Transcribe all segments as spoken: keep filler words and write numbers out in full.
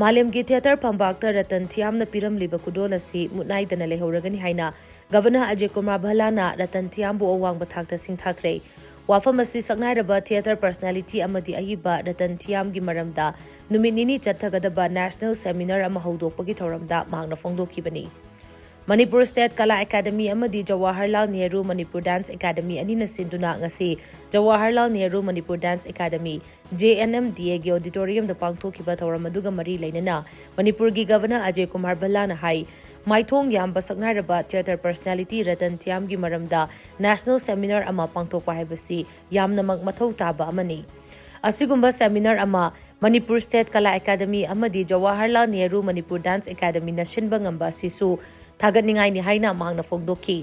ꯃꯥꯂꯦꯝꯒꯤ ꯊꯤꯌꯦꯇꯔ ꯐꯝꯕꯥꯛꯇ ꯔꯇꯟ ꯊꯤꯌꯥꯝꯅ ꯄꯤꯔꯝꯂꯤꯕ ꯈꯨꯗꯣꯜ ꯑꯁꯤ ꯃꯨꯠꯅꯥꯏꯗꯅ ꯂꯩꯍꯧꯔꯒꯅꯤ ꯍꯥꯏꯅ ꯒꯚꯔꯅꯔ ꯑꯖꯌ ꯀꯨꯃꯥꯔ ꯚꯜꯂꯥꯅ ꯔꯇꯟ ꯊꯤꯌꯥꯝꯕꯨ ꯑꯋꯥꯡꯕ ꯊꯥꯛꯇ ꯁꯤꯡꯊꯥꯈ꯭ꯔꯦ꯫ ꯋꯥꯐꯝ ꯑꯁꯤ ꯁꯛꯅꯥꯏꯔꯕ ꯊꯤꯌꯦꯇꯔ ꯄꯔꯁꯅꯦꯂꯤꯇꯤ ꯑꯃꯗꯤ ꯑꯏꯕ ꯔꯇꯟ ꯊꯤꯌꯥꯝꯒꯤ ꯃꯔꯝꯗ ꯅꯨꯃꯤꯠ ꯅꯤꯅꯤ ꯆꯠꯊꯒꯗꯕ ꯅꯦꯁꯅꯦꯜ ꯁꯦꯃꯤꯅꯥꯔ ꯑꯃ ꯍꯧꯗꯣꯛꯄꯒꯤ ꯊꯧꯔꯝꯗ ꯃꯍꯥꯛꯅ ꯐꯣꯡꯗꯣꯛꯈꯤꯕꯅꯤ꯫ ꯃꯅꯤꯄꯨꯔ ꯁ꯭ꯇꯦꯠ ꯀꯂꯥ ꯑꯦꯀꯥꯗꯃꯤ ꯑꯃꯗꯤ ꯖꯋꯥꯍꯔꯂꯥꯜ ꯅꯦꯍꯔꯨ ꯃꯅꯤꯄꯨꯔ ꯗꯥꯟꯁ ꯑꯦꯀꯥꯗꯃꯤ ꯑꯅꯤꯅ ꯁꯤꯟꯗꯨꯅ ꯉꯁꯤ Jawaharlal Nehru Manipur dance academy, J and M D ꯑꯦꯒꯤ ꯑꯣꯗꯤꯇꯣꯔꯤꯌꯝꯗ ꯄꯥꯡꯊꯣꯛꯈꯤꯕ ꯊꯧꯔꯝ ꯑꯗꯨꯒ ꯃꯔꯤ ꯂꯩꯅꯅ ꯃꯅꯤꯄꯨꯔꯒꯤ ꯒꯚꯔꯅꯔ ꯑꯖꯌ ꯀꯨꯃꯥꯔ ꯚꯜꯂꯥꯅ ꯍꯥꯏ, ꯃꯥꯏꯊꯣꯡ ꯌꯥꯝꯕ ꯁꯛꯅꯥꯏꯔꯕ ꯊꯤꯌꯦꯇꯔ ꯄꯔꯁꯅꯦꯂꯤꯇꯤ ꯔꯇꯟ ꯊꯤꯌꯥꯝꯒꯤ ꯃꯔꯝꯗ ꯅꯦꯁꯅꯦꯜ ꯁꯦꯃꯤꯅꯥꯔ ꯑꯃ ꯄꯥꯡꯊꯣꯛꯄ ꯍꯥꯏꯕꯁꯤ ꯌꯥꯝꯅꯃꯛ ꯃꯊꯧ ꯇꯥꯕ ꯑꯃꯅꯤ꯫ ꯑꯁꯤꯒꯨꯝꯕ ꯁꯦꯃꯤꯅꯥꯔ ꯑꯃ ꯃꯅꯤꯄꯨꯔ ꯁ꯭ꯇꯦꯠ ꯀꯂꯥ ꯑꯦꯀꯥꯗꯃꯤ ꯑꯃꯗꯤ ꯖꯋꯥꯍꯔꯂꯥꯜ ꯅꯦꯍꯔꯨ ꯃꯅꯤꯄꯨꯔ ꯗꯥꯟꯁ ꯑꯦꯀꯥꯗꯃꯤꯅ ꯁꯤꯟꯕ ꯉꯝꯕ ꯑꯁꯤꯁꯨ ꯊꯥꯒꯠꯅꯤꯡꯉꯥꯏꯅꯤ ꯍꯥꯏꯅ ꯃꯍꯥꯛꯅ ꯐꯣꯡꯗꯣꯛꯈꯤ꯫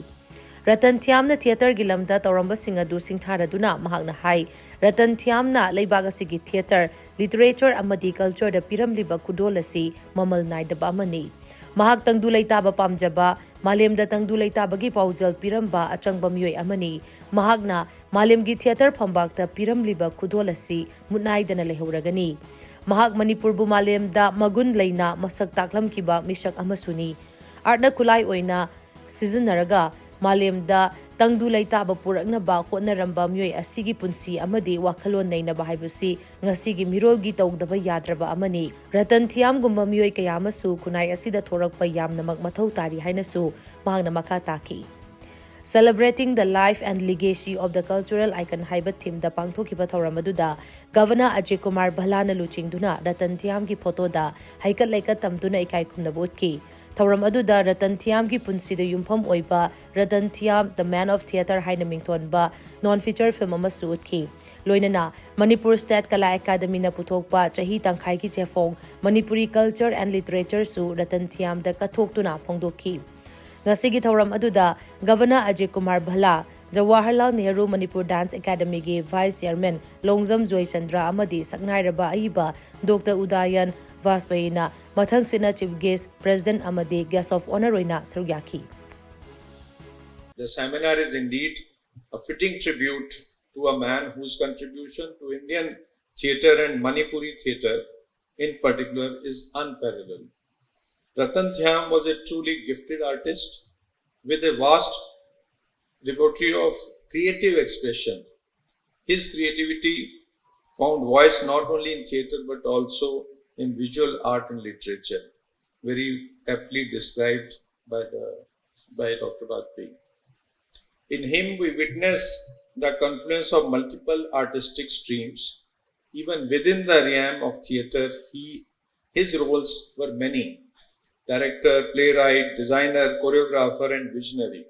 ꯔꯇꯟ ꯊꯤꯌꯥꯝꯅ ꯊꯤꯌꯦꯇꯔꯒꯤ ꯂꯝꯗ ꯇꯧꯔꯝꯕꯁꯤꯡ ꯑꯗꯨ ꯁꯤꯡꯊꯥꯔꯗꯨꯅ ꯃꯍꯥꯛꯅ ꯍꯥꯏ, ꯔꯇꯟ ꯊꯤꯌꯥꯝꯅ ꯂꯩꯕꯥꯛ ꯑꯁꯤꯒꯤ ꯊꯤꯌꯦꯇꯔ, ꯂꯤꯇꯔꯦꯆꯔ ꯑꯃꯗꯤ ꯀꯜꯆꯔꯗ ꯄꯤꯔꯝꯂꯤꯕ ꯈꯨꯗꯣꯜ ꯑꯁꯤ ꯃꯃꯜ ꯅꯥꯏꯗꯕ ꯑꯃꯅꯤ꯫ ꯃꯍꯥꯛ ꯇꯪꯗꯨ ꯂꯩꯇꯥꯕ ꯄꯥꯝꯖꯕ, ꯃꯥꯂꯦꯝꯗ ꯇꯪꯗꯨ ꯂꯩꯇꯥꯕꯒꯤ ꯄꯥꯎꯖꯦꯜ ꯄꯤꯔꯝꯕ ꯑꯆꯪꯕ ꯃꯤꯑꯣꯏ ꯑꯃꯅꯤ꯫ ꯃꯍꯥꯛꯅ ꯃꯥꯂꯦꯝꯒꯤ ꯊꯤꯌꯦꯇꯔ ꯐꯝꯕꯥꯛꯇ ꯄꯤꯔꯝꯂꯤꯕ ꯈꯨꯗꯣꯜ ꯑꯁꯤ ꯃꯨꯠꯅꯥꯏꯗꯅ ꯂꯩꯍꯧꯔꯒꯅꯤ꯫ ꯃꯍꯥꯛ ꯃꯅꯤꯄꯨꯔꯕꯨ ꯃꯥꯂꯦꯝꯗ ꯃꯒꯨꯟ ꯂꯩꯅ ꯃꯁꯛ ꯇꯥꯛꯂꯝꯈꯤꯕ ꯃꯤꯁꯛ ꯑꯃꯁꯨꯅꯤ꯫ ꯑꯥꯔꯠꯅ ꯈꯨꯠꯂꯥꯏ ꯑꯣꯏꯅ ꯁꯤꯖꯤꯟꯅꯔꯒ ꯃꯥꯂꯦꯝꯗ ꯇꯪꯗꯨ ꯂꯩꯇꯥꯕ ꯄꯨꯔꯛꯅꯕ ꯍꯣꯠꯅꯔꯝꯕ ꯃꯤꯑꯣꯏ ꯑꯁꯤꯒꯤ ꯄꯨꯟꯁꯤ ꯑꯃꯗꯤ ꯋꯥꯈꯜꯂꯣꯟ ꯅꯩꯅꯕ ꯍꯥꯏꯕꯁꯤ ꯉꯁꯤꯒꯤ ꯃꯤꯔꯣꯜꯒꯤ ꯇꯧꯗꯕ ꯌꯥꯗ꯭ꯔꯕ ꯑꯃꯅꯤ꯫ ꯔꯇꯟ ꯊꯤꯌꯥꯝꯒꯨꯝꯕ ꯃꯤꯑꯣꯏ ꯀꯌꯥ ꯑꯃꯁꯨ ꯈꯨꯟꯅꯥꯏ ꯑꯁꯤꯗ ꯊꯣꯔꯛꯄ ꯌꯥꯝꯅꯃꯛ ꯃꯊꯧ ꯇꯥꯔꯤ ꯍꯥꯏꯅꯁꯨ ꯃꯍꯥꯛꯅ ꯃꯈꯥ ꯇꯥꯈꯤ꯫ Celebrating the Life and Legacy of the Cultural Icon ꯍꯥꯏꯕ ꯊꯤꯝꯗ ꯄꯥꯡꯊꯣꯛꯈꯤꯕ ꯊꯧꯔꯝ ꯑꯗꯨꯗ ꯒꯚꯔꯅꯔ ꯑꯖꯌ ꯀꯨꯃꯥꯔ ꯚꯜꯂꯥꯅ ꯂꯨꯆꯤꯡꯗꯨꯅ ꯔꯇꯟ ꯊꯤꯌꯥꯝꯒꯤ ꯐꯣꯇꯣꯗ ꯍꯩꯀꯠ ꯂꯩꯀꯠ ꯇꯝꯗꯨꯅ ꯏꯀꯥꯏ ꯈꯨꯝꯅꯕ ꯎꯠꯈꯤ꯫ ꯊꯧꯔꯝ ꯑꯗꯨꯗ ꯔꯇꯟ ꯊꯤꯌꯥꯝꯒꯤ ꯄꯨꯟꯁꯤꯗ ꯌꯨꯝꯐꯝ ꯑꯣꯏꯕ ꯔꯇꯟ ꯊꯤꯌꯥꯝ, The Man of Theatre ꯍꯥꯏꯅ ꯃꯤꯡꯊꯣꯟꯕ ꯅꯣꯟ ꯐꯤꯆꯔ ꯐꯤꯜꯝ ꯑꯃꯁꯨ ꯎꯠꯈꯤ꯫ ꯂꯣꯏꯅꯅ ꯃꯅꯤꯄꯨꯔ ꯁ꯭ꯇꯦꯠ ꯀꯂꯥ ꯑꯦꯀꯥꯗꯃꯤꯅ ꯄꯨꯊꯣꯛꯄ ꯆꯍꯤ ꯇꯪꯈꯥꯏꯒꯤ ꯆꯦꯐꯣꯡ ꯃꯅꯤꯄꯨꯔꯤ Culture and Literature ꯁꯨ ꯔꯇꯟ ꯊꯤꯌꯥꯝꯗ ꯀꯠꯊꯣꯛꯇꯨꯅ ꯐꯣꯡꯗꯣꯛꯈꯤ꯫ ꯉꯁꯤꯒꯤ ꯊꯧꯔꯝ ꯑꯗꯨꯗ ꯒꯚꯔꯅꯔ ꯑꯖꯌ ꯀꯨꯃꯥꯔ ꯚꯜꯂꯥ, ꯖꯋꯥꯍꯔꯂꯥꯜ ꯅꯦꯍꯔꯨ ꯃꯅꯤꯄꯨꯔ ꯗꯥꯟꯁ ꯑꯦꯀꯥꯗꯃꯤꯒꯤ ꯚꯥꯏꯁ ꯆꯤꯌꯔꯃꯦꯟ ꯂꯣꯡꯖꯝ ꯖꯣꯏꯆꯟꯗ꯭ꯔ ꯑꯃꯗꯤ ꯁꯛꯅꯥꯏꯔꯕ ꯑꯏꯕ ꯗꯣꯛꯇꯔ ꯎꯗꯥꯌꯟ ꯚꯥꯖꯄꯦꯌꯤꯅ ꯃꯊꯪꯁꯤꯠꯅ ꯆꯤꯐ ꯒꯦꯁ꯭ꯠ, ꯄ꯭ꯔꯦꯁꯤꯗꯦꯟꯠ ꯑꯃꯗꯤ ꯒꯦꯁ꯭ꯠ ꯑꯣꯐ ꯑꯣꯅꯔ ꯑꯣꯏꯅ ꯁꯔꯨꯛ ꯌꯥꯈꯤ꯫ The seminar is indeed a fitting tribute to a man whose contribution to Indian theatre and Manipuri theatre in particular is unparalleled. Ratan Thiam was a truly gifted artist with a vast repertoire of creative expression. His creativity found voice not only in theatre but also in visual art and literature, very aptly described by the by Doctor Bajpayee. In him, we witness the confluence of multiple artistic streams. Even within the realm of theatre, he his roles were many: director, playwright, designer, choreographer, and visionary.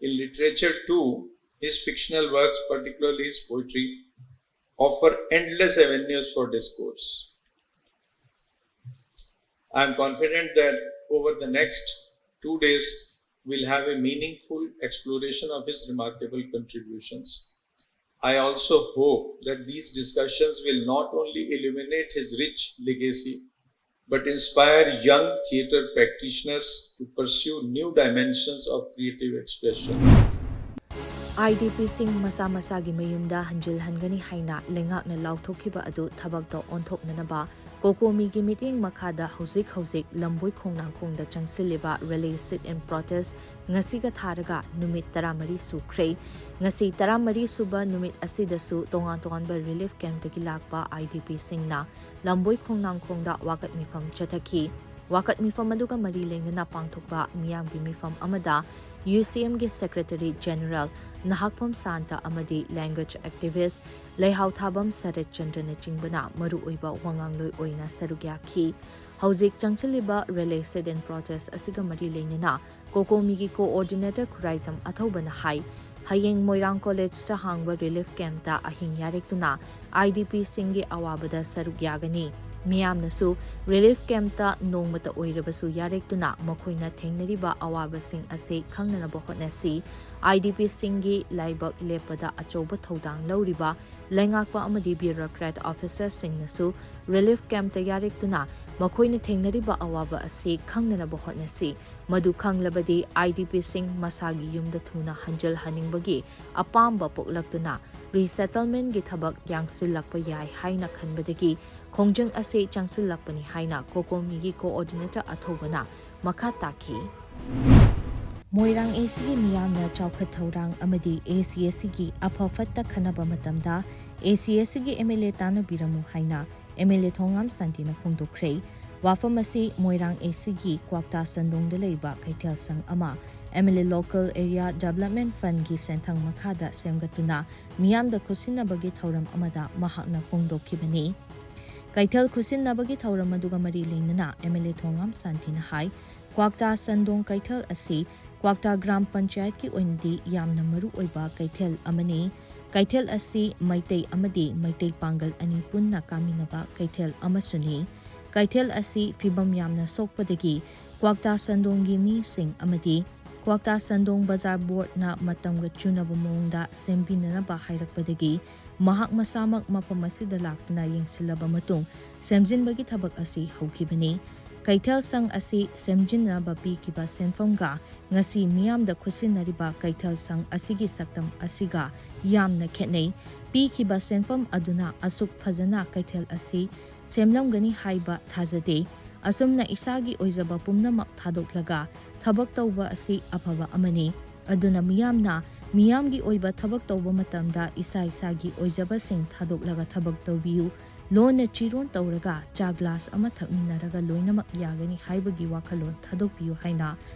In literature, too, his fictional works, particularly his poetry, offer endless avenues for discourse. I am confident that over the next two days, we'll have a meaningful exploration of his remarkable contributions. I also hope that these discussions will not only illuminate his rich legacy, but inspire young theatre practitioners to pursue new dimensions of creative expression. IDPꯁꯤꯡ ꯃꯁꯥ ꯃꯁꯥꯒꯤ ꯃꯌꯨꯝꯗ ꯍꯟꯖꯤꯜꯍꯟꯒꯅꯤ ꯍꯥꯏꯅ ꯂꯩꯉꯥꯛꯅ ꯂꯥꯎꯊꯣꯛꯈꯤꯕ ꯑꯗꯨ ꯊꯕꯛꯇ ꯑꯣꯟꯊꯣꯛꯅꯅꯕ ꯀꯣꯀꯣꯃꯤꯒꯤ ꯃꯤꯠꯌꯦꯡ ꯃꯈꯥꯗ ꯍꯧꯖꯤꯛ ꯍꯧꯖꯤꯛ ꯂꯝꯕꯣꯏ ꯈꯣꯡꯅꯥꯡꯈꯣꯡꯗ ꯆꯪꯁꯤꯜꯂꯤꯕ Relay Sit-in Protest ꯉꯁꯤꯒ ꯊꯥꯔꯒ ꯅꯨꯃꯤꯠ ꯇꯔꯥꯃꯔꯤ ꯁꯨꯈ꯭ꯔꯦ꯫ ꯉꯁꯤ ꯇꯔꯥꯃꯔꯤ ꯁꯨꯕ ꯅꯨꯃꯤꯠ ꯑꯁꯤꯗꯁꯨ ꯇꯣꯉꯥꯟ ꯇꯣꯉꯥꯟꯕ relief campꯇꯒꯤ ꯂꯥꯛꯄ IDPꯁꯤꯡꯅ ꯂꯝꯕꯣꯏ ꯈꯣꯡꯅꯥꯡꯈꯣꯡꯗ ꯋꯥꯀꯠ ꯃꯤꯐꯝ ꯆꯠꯊꯈꯤ꯫ ꯋꯥꯀꯠ ꯃꯤꯐꯝ ꯑꯗꯨꯒ ꯃꯔꯤ ꯂꯩꯅꯅ ꯄꯥꯡꯊꯣꯛꯄ ꯃꯤꯌꯥꯝꯒꯤ ꯃꯤꯐꯝ ꯑꯃꯗ UCMꯒꯤ Secretary General ꯅꯍꯥꯛꯄꯝ ꯁꯥꯟꯇ ꯑꯃꯗꯤ language activist ꯂꯩꯍꯥꯎ ꯊꯥꯕꯝ ꯁꯔꯠ ꯆꯟꯗ꯭ꯔꯅꯆꯤꯡꯕꯅ ꯃꯔꯨꯑꯣꯏꯕ ꯋꯥꯉꯥꯡꯂꯣꯏ ꯑꯣꯏꯅ ꯁꯔꯨꯛ ꯌꯥꯈꯤ꯫ ꯍꯧꯖꯤꯛ ꯆꯪꯁꯤꯜꯂꯤꯕ Relay Sit-in Protest ꯑꯁꯤꯒ ꯃꯔꯤ ꯂꯩꯅꯅ ꯀꯣꯀꯣꯃꯤꯒꯤ coordinator ꯈꯨꯔꯥꯏꯖꯝ ꯑꯊꯧꯕꯅ ꯍꯥꯏ, ꯍꯌꯦꯡ ꯃꯣꯏꯔꯥꯡ ꯀꯣꯂꯦꯖꯇ ꯍꯥꯡꯕ relief campꯇ ꯑꯍꯤꯡ ꯌꯥꯔꯦꯛꯇꯨꯅ IDPꯁꯤꯡꯒꯤ ꯑꯋꯥꯕꯗ ꯁꯔꯨꯛ ꯌꯥꯒꯅꯤ꯫ ꯃꯤꯌꯥꯝꯅꯁꯨ relief campꯇ ꯅꯣꯡꯃꯇ ꯑꯣꯏꯔꯕꯁꯨ ꯌꯥꯔꯦꯛꯇꯨꯅ ꯃꯈꯣꯏꯅ ꯊꯦꯡꯅꯔꯤꯕ ꯑꯋꯥꯕꯁꯤꯡ ꯑꯁꯤ ꯈꯪꯅꯅꯕ ꯍꯣꯠꯅꯁꯤ꯫ IDPꯁꯤꯡꯒꯤ ꯂꯥꯏꯕꯛ ꯂꯦꯞꯄꯗ ꯑꯆꯧꯕ ꯊꯧꯗꯥꯡ ꯂꯧꯔꯤꯕ ꯂꯩꯉꯥꯛꯄ ꯑꯃꯗꯤ bureaucrat officerꯁꯤꯡꯅꯁꯨ relief campꯇ ꯌꯥꯔꯦꯛꯇꯨꯅ ꯃꯈꯣꯏꯅ ꯊꯦꯡꯅꯔꯤꯕ ꯑꯋꯥꯕ ꯑꯁꯤ ꯈꯪꯅꯅꯕ ꯍꯣꯠꯅꯁꯤ꯫ ꯃꯗꯨ ꯈꯪꯂꯕꯗꯤ IDPꯁꯤꯡ ꯃꯁꯥꯒꯤ ꯌꯨꯝꯗ ꯊꯨꯅ ꯍꯟꯖꯤꯜꯍꯟꯅꯤꯡꯕꯒꯤ ꯑꯄꯥꯝꯕ ꯄꯣꯛꯂꯛꯇꯨꯅ resettlementꯒꯤ ꯊꯕꯛ ꯌꯥꯡꯁꯤꯜꯂꯛꯄ ꯌꯥꯏ ꯍꯥꯏꯅ ꯈꯟꯕꯗꯒꯤ ꯈꯣꯡꯖꯪ ꯑꯁꯤ ꯆꯪꯁꯤꯜꯂꯛꯄꯅꯤ ꯍꯥꯏꯅ ꯀꯣꯀꯣꯃꯤꯒꯤ ꯀꯣꯑꯣꯔꯗꯤꯅꯦꯇꯔ ꯑꯊꯧꯕꯅ ꯃꯈꯥ ꯇꯥꯈꯤ꯫ ꯃꯣꯏꯔꯥꯡ ꯑꯦꯁꯤꯒꯤ ꯃꯤꯌꯥꯝꯅ ꯆꯥꯎꯈꯠ ꯊꯧꯔꯥꯡ ꯑꯃꯗꯤ ꯑꯦꯁꯤ ꯑꯦꯁꯤꯒꯤ ꯑꯐ ꯐꯠꯇ ꯈꯟꯅꯕ ꯃꯇꯝꯗ ꯑꯦꯁꯤ ꯑꯦꯁꯤꯒꯤ ꯑꯦꯝ ꯑꯦꯜ ꯑꯦ ꯇꯥꯟꯅꯕꯤꯔꯝꯃꯨ ꯍꯥꯏꯅ ꯑꯦꯝ ꯑꯦꯜ ꯑꯦ ꯊꯣꯉꯥꯝ ꯁꯥꯟꯇꯤꯅ ꯐꯣꯡꯗꯣꯛꯈ꯭ꯔꯦ꯫ ꯋꯥꯐꯝ ꯑꯁꯤ ꯃꯣꯏꯔꯥꯡ ꯑꯦꯁꯤꯒꯤ ꯀ꯭ꯋꯥꯛꯇꯥ ꯁꯟꯗꯣꯡꯗ ꯂꯩꯕ ꯀꯩꯊꯦꯜ ꯁꯪ ꯑꯃ M L A local area development ꯐꯟꯒꯤ ꯁꯦꯟꯊꯪ ꯃꯈꯥꯗ ꯁꯦꯝꯒꯠꯇꯨꯅ ꯃꯤꯌꯥꯝꯗ ꯈꯨꯠꯁꯤꯟꯅꯕꯒꯤ ꯊꯧꯔꯝ ꯑꯃꯗ ꯃꯍꯥꯛꯅ ꯐꯣꯡꯗꯣꯛꯈꯤꯕꯅꯤ꯫ ꯀꯩꯊꯦꯜ ꯈꯨꯠꯁꯤꯟꯅꯕꯒꯤ ꯊꯧꯔꯝ ꯑꯗꯨꯒ ꯃꯔꯤ ꯂꯩꯅꯅ ꯑꯦꯝ ꯑꯦꯜ ꯑꯦ ꯊꯣꯉꯥꯝ ꯁꯥꯟꯇꯤꯅ ꯍꯥꯏ, ꯀ꯭ꯋꯥꯛꯇꯥ ꯁꯟꯗꯣꯡ ꯀꯩꯊꯦꯜ ꯑꯁꯤ ꯀ꯭ꯋꯥꯛꯇꯥ ꯒ꯭ꯔꯥꯝ ꯄꯟꯆꯥꯌꯠꯀꯤ ꯑꯣꯏꯅꯗꯤ ꯌꯥꯝꯅ ꯃꯔꯨ ꯑꯣꯏꯕ ꯀꯩꯊꯦꯜ ꯑꯃꯅꯤ꯫ ꯀꯩꯊꯦꯜ ꯑꯁꯤ ꯃꯩꯇꯩ ꯑꯃꯗꯤ ꯃꯩꯇꯩ ꯄꯥꯡꯒꯜ ꯑꯅꯤ ꯄꯨꯟꯅ ꯀꯥꯃꯤꯟꯅꯕ ꯀꯩꯊꯦꯜ ꯑꯃꯁꯨꯅꯤ꯫ ꯀꯩꯊꯦꯜ ꯑꯁꯤ ꯐꯤꯕꯝ ꯌꯥꯝꯅ ꯁꯣꯛꯄꯗꯒꯤ ꯀ꯭ꯋꯥꯛꯇꯥ ꯁꯟꯗꯣꯡꯒꯤ ꯃꯤꯁꯤꯡ ꯑꯃꯗꯤ ꯀ꯭ꯋꯥꯛꯇꯥ ꯁꯟꯗꯣꯡ ꯕꯖꯥꯔ ꯕꯣꯔꯗꯅ ꯃꯇꯝꯒ ꯆꯨꯅꯕ ꯃꯑꯣꯡꯗ ꯁꯦꯝꯕꯤꯅꯅꯕ ꯍꯥꯏꯔꯛꯄꯗꯒꯤ ꯃꯍꯥꯛ ꯃꯁꯥꯃꯛ ꯃꯐꯝ ꯑꯁꯤꯗ ꯂꯥꯛꯇꯨꯅ ꯌꯦꯡꯁꯤꯜꯂꯕ ꯃꯇꯨꯡ ꯁꯦꯝꯖꯤꯟꯕꯒꯤ ꯊꯕꯛ ꯑꯁꯤ ꯍꯧꯈꯤꯕꯅꯤ꯫ ꯀꯩꯊꯦꯜ ꯁꯪ ꯑꯁꯤ ꯁꯦꯝꯖꯤꯟꯅꯕ ꯄꯤꯈꯤꯕ ꯁꯦꯟꯐꯝꯒ ꯉꯁꯤ ꯃꯤꯌꯥꯝꯗ ꯈꯨꯠꯁꯤꯟꯅꯔꯤꯕ ꯀꯩꯊꯦꯜ ꯁꯪ ꯑꯁꯤꯒꯤ ꯁꯛꯇꯝ ꯑꯁꯤꯒ ꯌꯥꯝꯅ ꯈꯦꯠꯅꯩ꯫ ꯄꯤꯈꯤꯕ ꯁꯦꯟꯐꯝ ꯑꯗꯨꯅ ꯑꯁꯨꯛ ꯐꯖꯅ ꯀꯩꯊꯦꯜ ꯑꯁꯤ ꯁꯦꯝꯂꯝꯒꯅꯤ ꯍꯥꯏꯕ ꯊꯥꯖꯗꯦ꯫ ꯑꯁꯨꯝꯅ ꯏꯁꯥꯒꯤ ꯑꯣꯏꯖꯕ ꯄꯨꯝꯅꯃꯛ ꯊꯥꯗꯣꯛꯂꯒ ꯊꯕꯛ ꯇꯧꯕ ꯑꯁꯤ ꯑꯐꯕ ꯑꯃꯅꯤ꯫ ꯑꯗꯨꯅ ꯃꯤꯌꯥꯝꯅ ꯃꯤꯌꯥꯝꯒꯤ ꯑꯣꯏꯕ ꯊꯕꯛ ꯇꯧꯕ ꯃꯇꯝꯗ ꯏꯁꯥ ꯏꯁꯥꯒꯤ ꯑꯣꯏꯖꯕꯁꯤꯡ ꯊꯥꯗꯣꯛꯂꯒ ꯊꯕꯛ ꯇꯧꯕꯤꯌꯨ꯫ ꯂꯣꯟꯅ ꯆꯤꯔꯣꯟ ꯇꯧꯔꯒ ꯆꯥ ꯒ꯭ꯂꯥꯁ ꯑꯃ ꯊꯛꯃꯤꯟꯅꯔꯒ ꯂꯣꯏꯅꯃꯛ ꯌꯥꯒꯅꯤ ꯍꯥꯏꯕꯒꯤ ꯋꯥꯈꯜꯂꯣꯟ ꯊꯥꯗꯣꯛꯄꯤꯌꯨ ꯍꯥꯏꯅ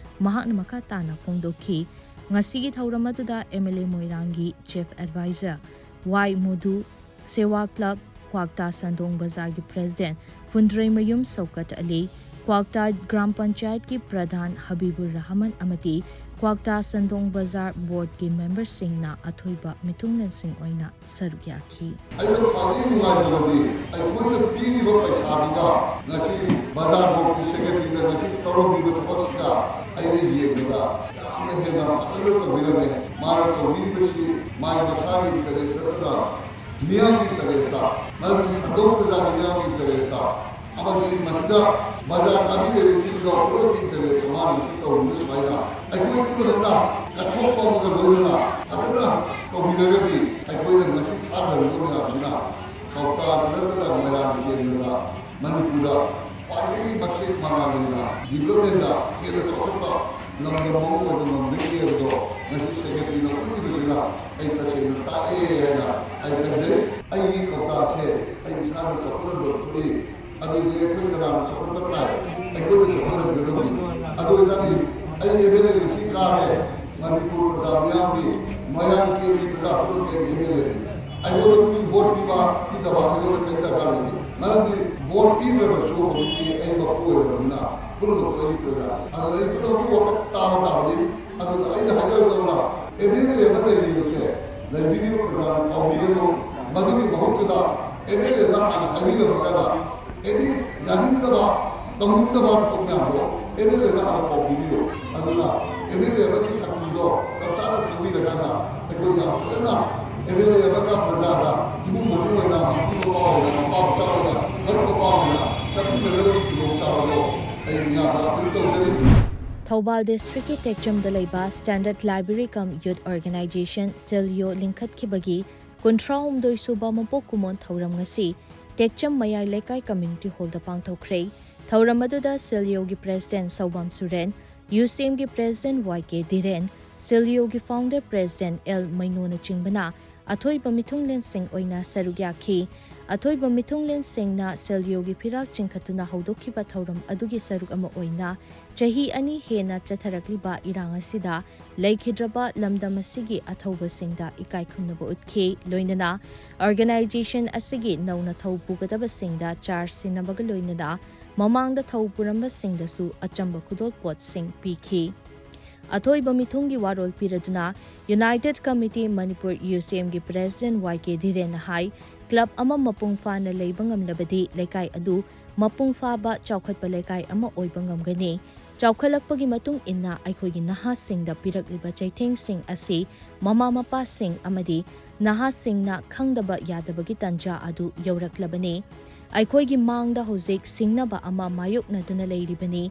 ꯃꯍꯥꯛꯅ ꯃꯈꯥ ꯇꯥꯅ ꯐꯣꯡꯗꯣꯛꯈꯤ꯫ ꯉꯁꯤꯒꯤ ꯊꯧꯔꯝ ꯑꯗꯨꯗ ꯑꯦꯝ ꯑꯦꯜ ꯑꯦ ꯃꯣꯏꯔꯥꯡꯒꯤ ꯆꯤꯐ ꯑꯦꯗꯚꯥꯏꯖꯔ ꯋꯥꯏ ꯃꯣꯗꯨ, ꯁꯦꯋꯥ ꯀ꯭ꯂꯕ, ꯀ꯭ꯋꯥꯛꯇꯥ ꯁꯟꯗꯣꯡ ꯕꯖꯥꯔꯒꯤ ꯄ꯭ꯔꯦꯁꯤꯗꯦꯟꯠ ꯐꯨꯟꯗ꯭ꯔꯩꯃꯌꯨꯝ ꯁꯧꯀꯠ ꯑꯂꯤ, ꯀ꯭ꯋꯥꯛꯇꯥ ꯒ꯭ꯔꯥꯝ ꯄꯟꯆꯥꯌꯠꯀꯤ ꯄ꯭ꯔꯙꯥꯟ ꯍꯕꯤꯕꯨꯔ ꯔꯍꯃꯟ ꯑꯃꯗꯤ ꯀ꯭ꯋꯥꯛꯇꯥ ꯁꯟꯗꯣꯡ ꯕꯖꯥꯔ ꯕꯣꯔꯗꯀꯤ ꯃꯦꯝꯕꯔꯁꯤꯡꯅ ꯑꯊꯣꯏꯕ ꯃꯤꯊꯨꯡꯂꯦꯟꯁꯤꯡ ꯑꯣꯏꯅ ꯁꯔꯨꯛ ꯌꯥꯈꯤ꯫ ꯑꯩꯅ ꯈ꯭ꯋꯥꯏꯗꯒꯤ ꯅꯨꯡꯉꯥꯏꯖꯕꯗꯤ ꯑꯩꯈꯣꯏꯅ ꯄꯤꯔꯤꯕ ꯄꯩꯁꯥꯗꯨꯒ ꯉꯁꯤ ꯕꯖꯥꯔ ꯕꯣꯔꯗꯀꯤ ꯁꯦꯀ꯭ꯔꯦꯇꯔꯤꯗ ꯉꯁꯤ ꯇꯧꯔꯝꯃꯤꯕ ꯊꯕꯛꯁꯤꯒ ꯑꯩꯅ ꯌꯦꯡꯕꯗ ꯌꯥꯝꯅ ꯍꯦꯟꯅ ꯐꯖꯅ ꯇꯧꯕꯤꯔꯝꯃꯦ꯫ ꯃꯥꯅ ꯇꯧꯕꯤꯔꯤꯕꯁꯤ ꯃꯥꯏ ꯃꯁꯥꯒꯤ ꯏꯟꯇꯔꯦꯁ ꯅꯠꯇꯅ ꯃꯤꯌꯥꯝꯒꯤ ꯏꯟꯇꯔꯦꯁꯇ, ꯃꯔꯝꯗꯤ ꯁꯟꯗꯣꯛ ꯕꯖꯥꯔꯒꯤ ꯃꯤꯌꯥꯝꯒꯤ ꯏꯟꯇꯔꯦꯁꯇ ꯑꯃꯗꯤ ꯃꯁꯤꯗ ꯕꯖꯥꯔ ꯀꯥꯕꯤꯔꯤꯕ ꯏꯆꯤꯜ ꯏꯅꯥꯎ ꯄꯨꯝꯅꯃꯛꯀꯤ ꯏꯟꯇꯔꯦꯁꯇ ꯃꯥꯅ ꯉꯁꯤ ꯇꯧꯔꯤꯕ ꯁꯨꯃꯥꯏꯅ ꯑꯩꯈꯣꯏ ꯄꯨꯝꯅꯃꯛꯅ ꯀꯠꯊꯣꯛꯄ ꯑꯃꯒ ꯂꯣꯏꯅꯅ ꯐꯖꯅ ꯇꯧꯕꯤꯔꯒꯗꯤ ꯑꯩꯈꯣꯏꯅ ꯉꯁꯤ ꯊꯥꯗꯔꯤꯕ ꯃꯌꯥꯝꯁꯤꯅ ꯀꯧꯇꯥꯗ ꯅꯠꯇꯅ ꯃꯣꯏꯔꯥꯡ ꯀꯦꯟꯗ꯭ꯔꯗ ꯃꯅꯤꯄꯨꯔꯗ ꯈ꯭ꯋꯥꯏꯗꯒꯤ ꯃꯁꯦꯛ ꯃꯉꯥꯜ ꯂꯩꯅ ꯗꯤꯕ꯭ꯂꯞꯃꯦꯟꯗ ꯍꯦꯟꯅ ꯆꯥꯎꯈꯠꯄ ꯂꯝꯗꯝ ꯑꯃ ꯑꯣꯏꯕ ꯉꯝꯒꯅꯤ ꯍꯥꯏꯕꯗꯣ ꯉꯁꯤ ꯁꯦꯀ꯭ꯔꯦꯇꯔꯤꯅ ꯎꯠꯂꯤꯕꯁꯤꯅ ꯑꯩ ꯇꯁꯦꯡꯅ ꯇꯥꯛꯑꯦ ꯍꯥꯏꯅ ꯑꯩ ꯈꯟꯖꯩ꯫ ꯑꯩꯒꯤ ꯀꯧꯇꯥꯁꯦ ꯑꯩ ꯏꯁꯥꯅ ꯆꯥꯎꯈꯠꯍꯟꯕ ꯊꯣꯛꯏ꯫ ꯑꯗꯨꯗꯤ ꯑꯩꯈꯣꯏ ꯀꯅꯥꯅ ꯆꯥꯎꯈꯠꯄ ꯇꯥꯏ? ꯑꯩꯈꯣꯏꯅ ꯆꯥꯎꯈꯠꯍꯟꯒꯗꯕꯅꯤ꯫ ꯑꯗꯨ ꯑꯣꯏꯇꯥꯔꯗꯤ ꯑꯩ ꯑꯦꯝ ꯑꯦꯜ ꯑꯦ ꯉꯁꯤ ꯀꯥꯔꯦ, ꯃꯅꯤꯄꯨꯔ ꯄ꯭ꯔꯖꯥ ꯃꯤꯌꯥꯝꯒꯤ ꯃꯣꯏꯔꯥꯡ ꯀꯦꯟꯗ꯭ꯔꯒꯤ ꯄ꯭ꯔꯖꯥ ꯄꯨꯝꯅꯃꯛꯀꯤ ꯑꯩ ꯑꯦꯝ ꯑꯦꯜ ꯑꯦꯅꯤ꯫ ꯑꯩꯉꯣꯟꯗ ꯃꯤ ꯚꯣꯠ ꯄꯤꯕ ꯄꯤꯗꯕ ꯑꯩꯉꯣꯟꯗ ꯀꯔꯤ ꯗꯔꯀꯥꯔ ꯂꯩꯇꯦ꯫ ꯃꯔꯝꯗꯤ ꯚꯣꯠ ꯄꯤꯗ꯭ꯔꯕꯁꯨ ꯍꯧꯖꯤꯛꯇꯤ ꯑꯩ ꯃꯄꯨ ꯑꯣꯏꯔꯕꯅꯤꯅ ꯄꯨꯝꯅꯃꯛꯇꯣ ꯑꯩꯒꯤ ꯄ꯭ꯔꯖꯥꯅꯤ꯫ ꯑꯗꯨꯅ ꯑꯩ ꯄꯨꯝꯅꯃꯛꯀꯤ ꯋꯥꯈꯜ ꯇꯥꯕ ꯇꯥꯕꯅꯤ꯫ ꯑꯗꯨꯅ ꯑꯩꯅ ꯍꯥꯏꯖꯒꯗꯧꯕ ꯑꯦꯝ ꯑꯦꯜ ꯑꯦ ꯑꯃ ꯂꯩꯔꯤꯕꯁꯦ ꯂꯩꯕꯤꯔꯤꯕ ꯄ꯭ꯔꯖꯥꯅ ꯀꯥꯎꯕꯤꯒꯅꯨ꯫ ꯃꯗꯨꯒꯤ ꯃꯍꯨꯠꯇꯨꯗ ꯑꯦꯝ ꯑꯦꯜ ꯑꯦꯗ ꯍꯥꯟꯅ ꯍꯥꯏꯕꯤꯔꯝꯃꯒ ꯑꯦꯅꯤ ꯌꯥꯅꯤꯡꯗꯕ ꯇꯧꯅꯤꯡꯗꯕ ꯊꯕꯛ ꯃꯌꯥꯝꯗꯣ ꯑꯦꯝ ꯑꯦꯜ ꯑꯦꯗ ꯍꯥꯟꯅ ꯀꯥꯎꯕꯤꯕꯤꯌꯨ꯫ ꯑꯗꯨꯅ ꯑꯦꯝ ꯑꯦꯜ ꯑꯦ ꯑꯃꯒꯤ ꯁꯛꯇꯤꯗꯣ ꯆꯞ ꯆꯥꯅ ꯈꯪꯕꯤꯔꯀꯥꯟꯗ ꯑꯩꯈꯣꯏ ꯌꯥꯝ ꯐꯖꯅ ꯑꯦꯝ ꯑꯦꯜ ꯑꯦ ꯑꯃꯒ ꯄ꯭ꯔꯖꯥꯒ ꯏꯃꯨꯡ ꯃꯅꯨꯡ ꯑꯣꯏꯅ ꯃꯄꯤ ꯃꯄꯥ ꯑꯣꯏꯅ ꯃꯄꯥ ꯃꯆꯥ ꯑꯣꯏꯅ ꯃꯔꯨꯞ ꯃꯄꯥꯡ ꯑꯣꯏꯅ ꯆꯠꯃꯤꯟꯅꯅꯕꯒꯤ ꯈꯨꯗꯣꯡꯆꯥꯕꯗꯣ ꯑꯩ ꯃꯤꯌꯥꯝꯗ ꯑꯄꯤꯜ ꯇꯧꯖꯔꯤ꯫ ꯊꯧꯕꯥꯜ ꯗꯤꯁꯇ꯭ꯔꯤꯛꯀꯤ ꯇꯦꯛꯆꯝꯗ ꯂꯩꯕ Standard Library cum Youth Organization, ꯁꯤꯜꯌꯣ ꯂꯤꯡꯈꯠꯈꯤꯕꯒꯤ ꯀꯨꯟꯊ꯭ꯔꯥꯍꯨꯝꯗꯣꯏ ꯁꯨꯕ ꯃꯄꯣꯛ ꯀꯨꯝꯑꯣꯟ ꯊꯧꯔꯝ ꯉꯁꯤ ꯇꯦꯛꯆꯝ ꯃꯌꯥꯏ ꯂꯩꯀꯥꯏ ꯀꯝꯃ꯭ꯌꯨꯅꯤꯇꯤ ꯍꯣꯜꯗ ꯄꯥꯡꯊꯣꯛꯈ꯭ꯔꯦ꯫ ꯊꯧꯔꯝ ꯑꯗꯨꯗ ꯁꯤꯜꯌꯣꯒꯤ ꯄ꯭ꯔꯦꯁꯤꯗꯦꯟꯠ ꯁꯧꯕꯥꯝ ꯁꯨꯔꯦꯟ, ꯌꯨꯁꯦꯝꯒꯤ ꯄ꯭ꯔꯦꯁꯤꯗꯦꯟꯠ ꯋꯥꯏ ꯀꯦ ꯙꯤꯔꯦꯟ, ꯁꯤꯜꯌꯣꯒꯤ ꯐꯥꯎꯟꯗꯔ ꯄ꯭ꯔꯦꯁꯤꯗꯦꯟꯠ ꯑꯦꯜ ꯃꯩꯅꯣꯅꯆꯤꯡꯕꯅ ꯑꯊꯣꯏꯕ ꯃꯤꯊꯨꯡꯂꯦꯟꯁꯤꯡ ꯑꯣꯏꯅ ꯁꯔꯨꯛ ꯌꯥꯈꯤ꯫ ꯑꯊꯣꯏꯕ ꯃꯤꯊꯨꯡꯂꯦꯟꯁꯤꯡꯅ ꯁꯤꯜꯌꯣꯒꯤ ꯐꯤꯔꯥꯜ ꯆꯤꯡꯈꯠꯇꯨꯅ ꯍꯧꯗꯣꯛꯈꯤꯕ ꯊꯧꯔꯝ ꯑꯗꯨꯒꯤ ꯁꯔꯨꯛ ꯑꯃ ꯑꯣꯏꯅ ꯆꯍꯤ ꯑꯅꯤ ꯍꯦꯟꯅ ꯆꯠꯊꯔꯛꯂꯤꯕ ꯏꯔꯥꯡ ꯑꯁꯤꯗ ꯂꯩꯈꯤꯗ꯭ꯔꯕ ꯂꯝꯗꯝ ꯑꯁꯤꯒꯤ ꯑꯊꯧꯕꯁꯤꯡꯗ ꯏꯀꯥꯏ ꯈꯨꯝꯅꯕ ꯎꯠꯈꯤ꯫ ꯂꯣꯏꯅꯅ ꯑꯣꯔꯒꯅꯥꯏꯖꯦꯁꯟ ꯑꯁꯤꯒꯤ ꯅꯧꯅ ꯊꯧ ꯄꯨꯒꯗꯕꯁꯤꯡꯗ ꯆꯥꯔꯖ ꯁꯤꯟꯅꯕꯒ ꯂꯣꯏꯅꯅ ꯃꯃꯥꯡꯗ ꯊꯧ ꯄꯨꯔꯝꯕꯁꯤꯡꯗꯁꯨ ꯑꯆꯝꯕ ꯈꯨꯗꯣꯜꯄꯣꯠꯁꯤꯡ ꯄꯤꯈꯤ꯫ ꯑꯊꯣꯏꯕ ꯃꯤꯊꯨꯡꯒꯤ ꯋꯥꯔꯣꯜ ꯄꯤꯔꯗꯨꯅ United Committee Manipur, ꯌꯨꯁꯦꯝꯒꯤ ꯄ꯭ꯔꯦꯁꯤꯗꯦꯟꯠ ꯋꯥꯏ ꯀꯦ ꯙꯤꯔꯦꯟꯅ ꯍꯥꯏ, ꯀ꯭ꯂꯕ ꯑꯃ ꯃꯄꯨꯡ ꯐꯥꯅ ꯂꯩꯕ ꯉꯝꯂꯕꯗꯤ ꯂꯩꯀꯥꯏ ꯑꯗꯨ ꯃꯄꯨꯡ ꯐꯥꯕ ꯆꯥꯎꯈꯠꯄ ꯂꯩꯀꯥꯏ ꯑꯃ ꯑꯣꯏꯕ ꯉꯝꯒꯅꯤ꯫ ꯆꯥꯎꯈꯠꯂꯛꯄꯒꯤ ꯃꯇꯨꯡ ꯏꯟꯅ ꯑꯩꯈꯣꯏꯒꯤ ꯅꯍꯥꯁꯤꯡꯗ ꯄꯤꯔꯛꯂꯤꯕ ꯆꯩꯊꯦꯡꯁꯤꯡ ꯑꯁꯤ ꯃꯃꯥ ꯃꯄꯥꯁꯤꯡ ꯑꯃꯗꯤ ꯅꯍꯥꯁꯤꯡꯅ ꯈꯪꯗꯕ ꯌꯥꯗꯕꯒꯤ ꯇꯥꯟꯖꯥ ꯑꯗꯨ ꯌꯧꯔꯛꯂꯕꯅꯤ꯫ ꯑꯩꯈꯣꯏꯒꯤ ꯃꯥꯡꯗ ꯍꯧꯖꯤꯛ ꯁꯤꯡꯅꯕ ꯑꯃ ꯃꯥꯌꯣꯛꯅꯗꯨꯅ ꯂꯩꯔꯤꯕꯅꯤ꯫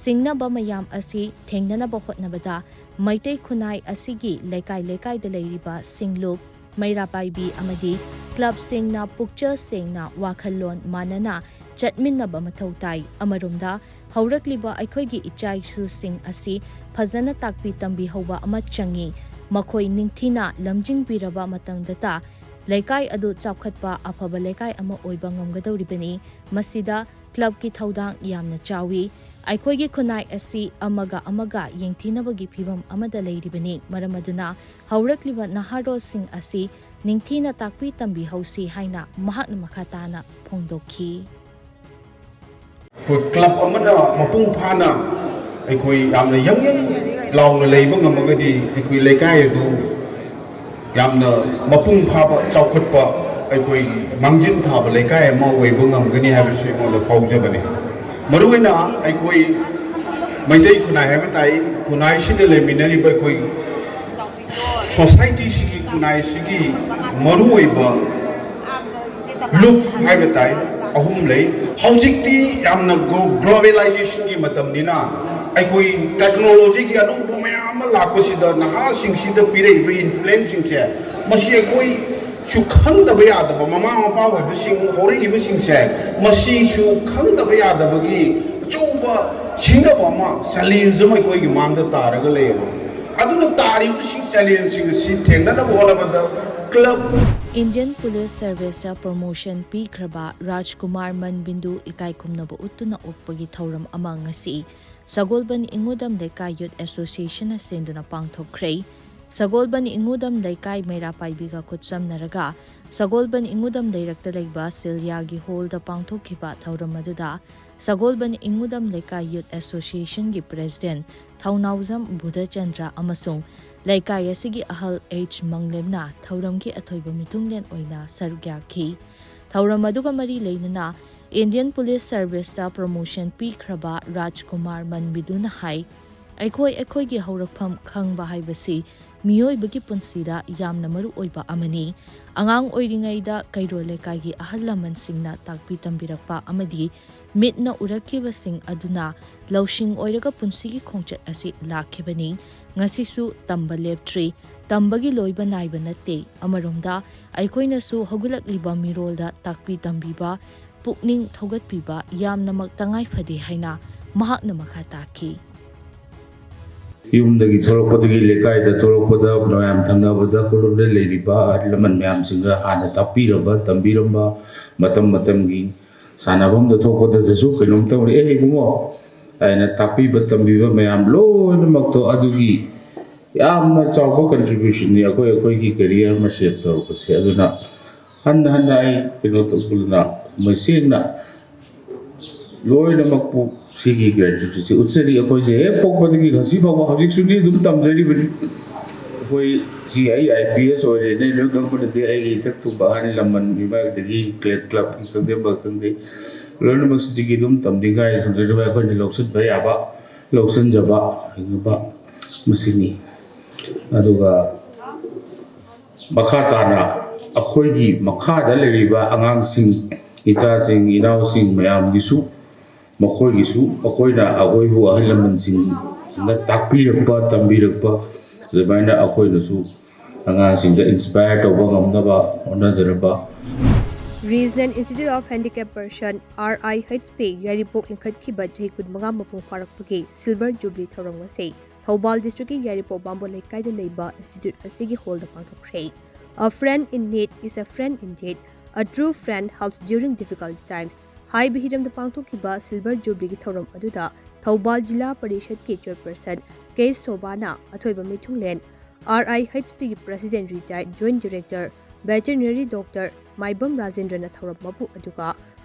ꯁꯤꯡꯅꯕ ꯃꯌꯥꯝ ꯑꯁꯤ ꯊꯦꯡꯅꯅꯕ ꯍꯣꯠꯅꯕꯗ ꯃꯩꯇꯩ ꯈꯨꯟꯅꯥꯏ ꯑꯁꯤꯒꯤ ꯂꯩꯀꯥꯏ ꯂꯩꯀꯥꯏꯗ ꯂꯩꯔꯤꯕ ꯁꯤꯡꯂꯨꯞ, ꯃꯩꯔꯥ ꯄꯥꯏꯕꯤ ꯑꯃꯗꯤ ꯀ꯭ꯂꯕꯁꯤꯡꯅ ꯄꯨꯛꯆꯦꯜ ꯁꯦꯡꯅ, ꯋꯥꯈꯜꯂꯣꯟ ꯃꯥꯟꯅꯅ ꯆꯠꯃꯤꯟꯅꯕ ꯃꯊꯧ ꯇꯥꯏ꯫ ꯑꯃꯔꯣꯝꯗ, ꯍꯧꯔꯛꯂꯤꯕ ꯑꯩꯈꯣꯏꯒꯤ ꯏꯆꯥ ꯏꯁꯨꯁꯤꯡ ꯑꯁꯤ ꯐꯖꯅ ꯇꯥꯛꯄꯤ ꯇꯝꯕꯤꯍꯧꯕ ꯑꯃ ꯆꯪꯏ꯫ ꯃꯈꯣꯏ ꯅꯤꯡꯊꯤꯅ ꯂꯝꯖꯤꯡꯕꯤꯔꯕ ꯃꯇꯝꯗꯇ ꯂꯩꯀꯥꯏ ꯑꯗꯨ ꯆꯥꯎꯈꯠꯄ ꯑꯐꯕ ꯂꯩꯀꯥꯏ ꯑꯃ ꯑꯣꯏꯕ ꯉꯝꯒꯗꯧꯔꯤꯕꯅꯤ꯫ ꯃꯁꯤꯗ ꯀ꯭ꯂꯕꯀꯤ ꯊꯧꯗꯥꯡ ꯌꯥꯝꯅ ꯆꯥꯎꯏ꯫ ꯑꯩꯈꯣꯏꯒꯤ ꯈꯨꯟꯅꯥꯏ ꯑꯁꯤ ꯑꯃꯒ ꯑꯃꯒ ꯌꯦꯡꯊꯤꯅꯕꯒꯤ ꯐꯤꯚꯝ ꯑꯃꯗ ꯂꯩꯔꯤꯕꯅꯤ꯫ ꯃꯔꯝ ꯑꯗꯨꯅ ꯍꯧꯔꯛꯂꯤꯕ ꯅꯍꯥꯔꯣꯜꯁꯤꯡ ꯑꯁꯤ ꯅꯤꯡꯊꯤꯅ ꯇꯥꯛꯄꯤ ꯇꯝꯕꯤꯍꯧꯁꯤ ꯍꯥꯏꯅ ꯃꯍꯥꯛꯅ ꯃꯈꯥ ꯇꯥꯅ ꯐꯣꯡꯗꯣꯛꯈꯤ꯫ ꯑꯩꯈꯣꯏ ꯀ꯭ꯂꯕ ꯑꯃꯅ ꯃꯄꯨꯡ ꯐꯥꯅ ꯑꯩꯈꯣꯏ ꯌꯥꯝꯅ ꯌꯪ ꯌꯪ ꯂꯥꯎꯅ ꯂꯩꯕ ꯉꯝꯃꯒꯗꯤ ꯑꯩꯈꯣꯏ ꯂꯩꯀꯥꯏ ꯑꯗꯨ ꯌꯥꯝꯅ ꯃꯄꯨꯡ ꯐꯥꯕ, ꯆꯥꯎꯈꯠꯄ, ꯑꯩꯈꯣꯏꯒꯤ ꯃꯥꯡꯖꯤꯟ ꯊꯥꯕ ꯂꯩꯀꯥꯏ ꯑꯃ ꯑꯣꯏꯕ ꯉꯝꯒꯅꯤ ꯍꯥꯏꯕꯁꯤ ꯑꯩꯉꯣꯟꯗ ꯐꯥꯎꯖꯕꯅꯤ꯫ ꯃꯔꯨꯑꯣꯏꯅ ꯑꯩꯈꯣꯏ ꯃꯩꯇꯩ ꯈꯨꯟꯅꯥꯏ ꯍꯥꯏꯕ ꯇꯥꯏ, ꯈꯨꯟꯅꯥꯏꯁꯤꯗ ꯂꯩꯃꯤꯟꯅꯔꯤꯕ ꯑꯩꯈꯣꯏ ꯁꯣꯁꯥꯏꯇꯤꯁꯤꯒꯤ, ꯈꯨꯟꯅꯥꯏꯁꯤꯒꯤ ꯃꯔꯨꯑꯣꯏꯕ ꯂꯨꯞ ꯍꯥꯏꯕ ꯇꯥꯏ, ꯑꯍꯨꯝ ꯂꯩ꯫ ꯍꯧꯖꯤꯛꯇꯤ ꯌꯥꯝꯅ ꯒ꯭ꯂꯣꯕꯦꯂꯥꯏꯖꯦꯁꯟꯒꯤ ꯃꯇꯝꯅꯤꯅ ꯑꯩꯈꯣꯏ ꯇꯦꯛꯅꯣꯂꯣꯖꯤꯒꯤ ꯑꯅꯧꯕ ꯃꯌꯥꯝ ꯑꯃ ꯂꯥꯛꯄꯁꯤꯗ ꯅꯍꯥꯁꯤꯡꯁꯤꯗ ꯄꯤꯔꯛꯏꯕ ꯏꯟꯐ꯭ꯂꯨꯌꯦꯟꯁꯁꯤꯡꯁꯦ, ꯃꯁꯤ ꯑꯩꯈꯣꯏꯁꯨ ꯈꯪꯗꯕ ꯌꯥꯗꯕ, ꯃꯃꯥ ꯃꯄꯥ ꯑꯣꯏꯕꯁꯤꯡ, ꯍꯧꯔꯛꯏꯕꯁꯤꯡꯁꯦ, ꯃꯁꯤꯁꯨ ꯈꯪꯗꯕ ꯌꯥꯗꯕꯒꯤ ꯑꯆꯧꯕ ꯁꯤꯡꯅꯕ ꯑꯃ, ꯆꯦꯂꯦꯟꯖ ꯑꯃ ꯑꯩꯈꯣꯏꯒꯤ ꯃꯥꯡꯗ ꯇꯥꯔꯒ ꯂꯩꯌꯦꯕ꯫ ꯑꯗꯨꯅ ꯇꯥꯔꯤꯕꯁꯤꯡ, ꯆꯦꯂꯦꯟꯖꯁꯤꯡ ꯑꯁꯤ ꯊꯦꯡꯅꯅꯕ ꯍꯣꯠꯅꯕꯗ ꯀ꯭ꯂꯕ ꯏꯟꯗꯤꯌꯟ ꯄꯨꯂꯤꯁ ꯁꯔꯚꯤꯁꯇ ꯄ꯭ꯔꯣꯃꯣꯁꯟ ꯄꯤꯈ꯭ꯔꯕ ꯔꯥꯖꯀꯨꯃꯥꯔ ꯃꯟꯕꯤꯟꯗꯨ ꯏꯀꯥꯏ ꯈꯨꯝꯅꯕ ꯎꯠꯇꯨꯅ ꯑꯣꯛꯄꯒꯤ ꯊꯧꯔꯝ ꯑꯃ ꯉꯁꯤ ꯁꯒꯣꯜꯕꯟ ꯏꯉꯨꯗꯝ ꯂꯩꯀꯥꯏ ꯌꯨꯠ ꯑꯦꯁꯣꯁꯤꯌꯦꯁꯟꯅ ꯁꯤꯟꯗꯨꯅ ꯄꯥꯡꯊꯣꯛꯈ꯭ꯔꯦ꯫ ꯁꯒꯣꯜꯕꯟ ꯏꯉꯨꯗꯝ ꯂꯩꯀꯥꯏ ꯃꯩꯔꯥ ꯄꯥꯏꯕꯤꯒ ꯈꯨꯠꯁꯝꯅꯔꯒ ꯁꯒꯣꯜꯕꯟ ꯏꯉꯨꯗꯝ ꯂꯩꯔꯛꯇ ꯂꯩꯕ ꯁꯤꯜꯌꯥꯒꯤ ꯍꯣꯜꯗ ꯄꯥꯡꯊꯣꯛꯈꯤꯕ ꯊꯧꯔꯝ ꯑꯗꯨꯗ ꯁꯒꯣꯜꯕꯟ ꯏꯉꯨꯗꯝ ꯂꯩꯀꯥꯏ ꯌꯨꯠ ꯑꯦꯁꯣꯁꯤꯌꯦꯁꯟꯒꯤ ꯄ꯭ꯔꯦꯁꯤꯗꯦꯟꯠ ꯊꯧꯅꯥꯎꯖꯝ ꯕꯨꯙꯆꯟꯗ꯭ꯔ ꯑꯃꯁꯨꯡ ꯂꯩꯀꯥꯏ ꯑꯁꯤꯒꯤ ꯑꯍꯜ ꯑꯩꯆ ꯃꯪꯂꯦꯝꯅ ꯊꯧꯔꯝꯒꯤ ꯑꯊꯣꯏꯕ ꯃꯤꯊꯨꯡꯂꯦꯟ ꯑꯣꯏꯅ ꯁꯔꯨꯛ ꯌꯥꯈꯤ꯫ ꯊꯧꯔꯝ ꯑꯗꯨꯒ ꯃꯔꯤ ꯂꯩꯅꯅ ꯏꯟꯗꯤꯌꯟ ꯄꯨꯂꯤꯁ ꯁꯔꯚꯤꯁꯇ ꯄ꯭ꯔꯣꯃꯣꯁꯟ ꯄꯤꯈ꯭ꯔꯕ ꯔꯥꯖꯀꯨꯃꯥꯔ ꯃꯟꯕꯤꯗꯨꯅ ꯍꯥꯏ, ꯑꯩꯈꯣꯏ ꯑꯩꯈꯣꯏꯒꯤ ꯍꯧꯔꯛꯐꯝ ꯈꯪꯕ ꯍꯥꯏꯕꯁꯤ ꯃꯤꯑꯣꯏꯕꯒꯤ ꯄꯨꯟꯁꯤꯗ ꯌꯥꯝꯅ ꯃꯔꯨ ꯑꯣꯏꯕ ꯑꯃꯅꯤ꯫ ꯑꯉꯥꯡ ꯑꯣꯏꯔꯤꯉꯩꯗ ꯀꯩꯔꯣꯜ ꯂꯩꯀꯥꯏꯒꯤ ꯑꯍꯜ ꯂꯃꯟꯁꯤꯡꯅ ꯇꯥꯛꯄꯤ ꯇꯝꯕꯤꯔꯛꯄ ꯑꯃꯗꯤ ꯃꯤꯠꯅ ꯎꯔꯛꯈꯤꯕꯁꯤꯡ ꯑꯗꯨꯅ ꯂꯧꯁꯤꯡ ꯑꯣꯏꯔꯒ ꯄꯨꯟꯁꯤꯒꯤ ꯈꯣꯡꯆꯠ ꯑꯁꯤ ꯂꯥꯛꯈꯤꯕꯅꯤ꯫ ꯉꯁꯤꯁꯨ ꯇꯝꯕ ꯂꯦꯞꯇ꯭ꯔꯤ꯫ ꯇꯝꯕꯒꯤ ꯂꯣꯏꯕ ꯅꯥꯏꯕ ꯅꯠꯇꯦ꯫ ꯑꯃꯔꯣꯝꯗ ꯑꯩꯈꯣꯏꯅꯁꯨ ꯍꯧꯒꯠꯂꯛꯂꯤꯕ ꯃꯤꯔꯣꯜꯗ ꯇꯥꯛꯄꯤ ꯇꯝꯕꯤꯕ, ꯄꯨꯛꯅꯤꯡ ꯊꯧꯒꯠꯄꯤꯕ ꯌꯥꯝꯅꯃꯛ ꯇꯉꯥꯏ ꯐꯗꯦ ꯍꯥꯏꯅ ꯃꯍꯥꯛꯅ ꯃꯈꯥ ꯇꯥꯈꯤ꯫ ꯌꯨꯝꯗꯒꯤ ꯊꯣꯛꯂꯛꯄꯗꯒꯤ, ꯂꯩꯀꯥꯏꯗ ꯊꯣꯛꯂꯛꯄꯗ, ꯃꯌꯥꯝ ꯊꯪꯅꯕꯗ ꯈꯨꯂꯨꯞꯗ ꯂꯩꯔꯤꯕ ꯑꯍꯜ ꯂꯃꯟ ꯃꯌꯥꯝꯁꯤꯡꯅ ꯍꯥꯟꯅ ꯇꯥꯛꯄꯤꯔꯝꯕ, ꯇꯝꯕꯤꯔꯝꯕ, ꯃꯇꯝ ꯃꯇꯝꯒꯤ ꯁꯥꯟꯅꯐꯝꯗ ꯊꯣꯛꯄꯗꯁꯨ ꯀꯩꯅꯣꯝ ꯇꯧꯔꯦ, "ꯑꯦ ꯏꯕꯨꯡꯉꯣ" ꯍꯥꯏꯅ ꯇꯥꯛꯄꯤꯕ ꯇꯝꯕꯤꯕ ꯃꯌꯥꯝ ꯂꯣꯏꯅꯃꯛꯇꯣ ꯑꯗꯨꯒꯤ ꯌꯥꯝꯅ ꯆꯥꯎꯕ contributionꯅꯤ ꯑꯩꯈꯣꯏ ꯑꯩꯈꯣꯏꯒꯤ career ꯑꯃ shape ꯇꯧꯔꯛꯄꯁꯦ꯫ ꯑꯗꯨꯅ ꯍꯟꯅ ꯍꯟꯅ ꯑꯩ ꯀꯩꯅꯣ ꯇꯧꯕꯗꯨꯅ ꯃꯁꯦꯡꯅ ꯂꯣꯏꯅꯃꯛꯄꯨ ꯁꯤꯒꯤ gratitudeꯁꯤ ꯎꯠꯆꯔꯤ꯫ ꯑꯩꯈꯣꯏꯁꯦ ꯍꯦꯛ ꯄꯣꯛꯄꯗꯒꯤ ꯉꯁꯤ ꯐꯥꯎꯕ, ꯍꯧꯖꯤꯛꯁꯨꯅꯤ, ꯑꯗꯨꯝ ꯇꯝꯖꯔꯤꯕꯅꯤ꯫ ꯑꯩꯈꯣꯏ ꯁꯤ ꯑꯩ IPS ꯑꯣꯏꯔꯦ, ꯅꯣꯏ ꯂꯣꯏ ꯈꯪꯕ ꯅꯠꯇꯦ, ꯑꯩꯒꯤ ꯏꯊꯛ ꯊꯣꯡꯕ ꯑꯍꯜ ꯂꯃꯟ ꯏꯃꯥꯗꯒꯤ clubꯀꯤ ꯈꯪꯗꯦ, ꯑꯃ ꯈꯪꯗꯦ, ꯂꯣꯏꯅꯃꯛꯁꯤꯗꯒꯤ ꯑꯗꯨꯝ ꯇꯝꯅꯤꯡꯉꯥꯏ ꯍꯪꯖꯔꯤꯕ ꯑꯩꯈꯣꯏꯅ ꯂꯧꯁꯤꯟꯕ ꯌꯥꯕ, ꯂꯧꯁꯤꯟꯖꯕ, ꯍꯩꯅꯕ ꯃꯁꯤꯅꯤ꯫ ꯑꯗꯨꯒ ꯃꯈꯥ ꯇꯥꯅ ꯑꯩꯈꯣꯏꯒꯤ ꯃꯈꯥꯗ ꯂꯩꯔꯤꯕ ꯑꯉꯥꯡꯁꯤꯡ, ꯏꯆꯥꯁꯤꯡ, ꯏꯅꯥꯎꯁꯤꯡ ꯃꯌꯥꯝꯒꯤꯁꯨ, ꯃꯈꯣꯏꯒꯤꯁꯨ ꯑꯩꯈꯣꯏꯅ, ꯑꯩꯈꯣꯏꯕꯨ ꯑꯍꯜ ꯂꯃꯟꯁꯤꯡꯅ ꯇꯥꯛꯄꯤꯔꯛꯄ, ꯇꯝꯕꯤꯔꯛꯄ, ꯑꯗꯨꯃꯥꯏꯅ ꯑꯩꯈꯣꯏꯅꯁꯨ ꯑꯉꯥꯡꯁꯤꯡꯗ inspire ꯇꯧꯕ ꯉꯝꯅꯕ ꯍꯣꯠꯅꯖꯔꯕ꯫ Regional Institute of Handicap Person, RIHP, ꯌꯥꯏꯔꯤꯄꯣꯛ ꯂꯤꯡꯈꯠꯈꯤꯕ ꯆꯍꯤ ꯀꯨꯟꯃꯉꯥ ꯃꯄꯨꯡ ꯐꯥꯔꯛꯄꯒꯤ Silver Jubilee ꯊꯧꯔꯝ ꯉꯁꯤ ꯊꯧꯕꯥꯜ districtꯀꯤ ꯌꯥꯏꯔꯤꯄꯣꯛ ꯕꯥꯝꯕꯣꯟ ꯂꯩꯀꯥꯏꯗ ꯂꯩꯕ institute ꯑꯁꯤꯒꯤ hallꯗ ꯄꯥꯡꯊꯣꯛꯈ꯭ꯔꯦ꯫ A friend in need is a friend indeed. A true friend helps during difficult times. ꯍꯥꯏꯕ ꯍꯤꯔꯝꯗ ꯄꯥꯡꯊꯣꯛꯈꯤꯕ Silver Jubileeꯒꯤ ꯊꯧꯔꯝ ꯑꯗꯨꯗ ꯊꯧꯕꯥꯜ ꯖꯤꯂꯥ ꯄꯔꯤꯁꯠꯀꯤ chairperson ꯀꯦ ꯁꯣꯚꯥꯅ, ꯑꯊꯣꯏꯕ ꯃꯤꯊꯨꯡꯂꯦꯟ, RIHPꯒꯤ president retired joint director veterinary doctor ꯃꯥꯏꯕꯝ ꯔꯥꯖꯦꯟꯗ꯭ꯔꯅ ꯊꯧꯔꯝ ꯃꯄꯨ, ꯑꯗꯨꯒ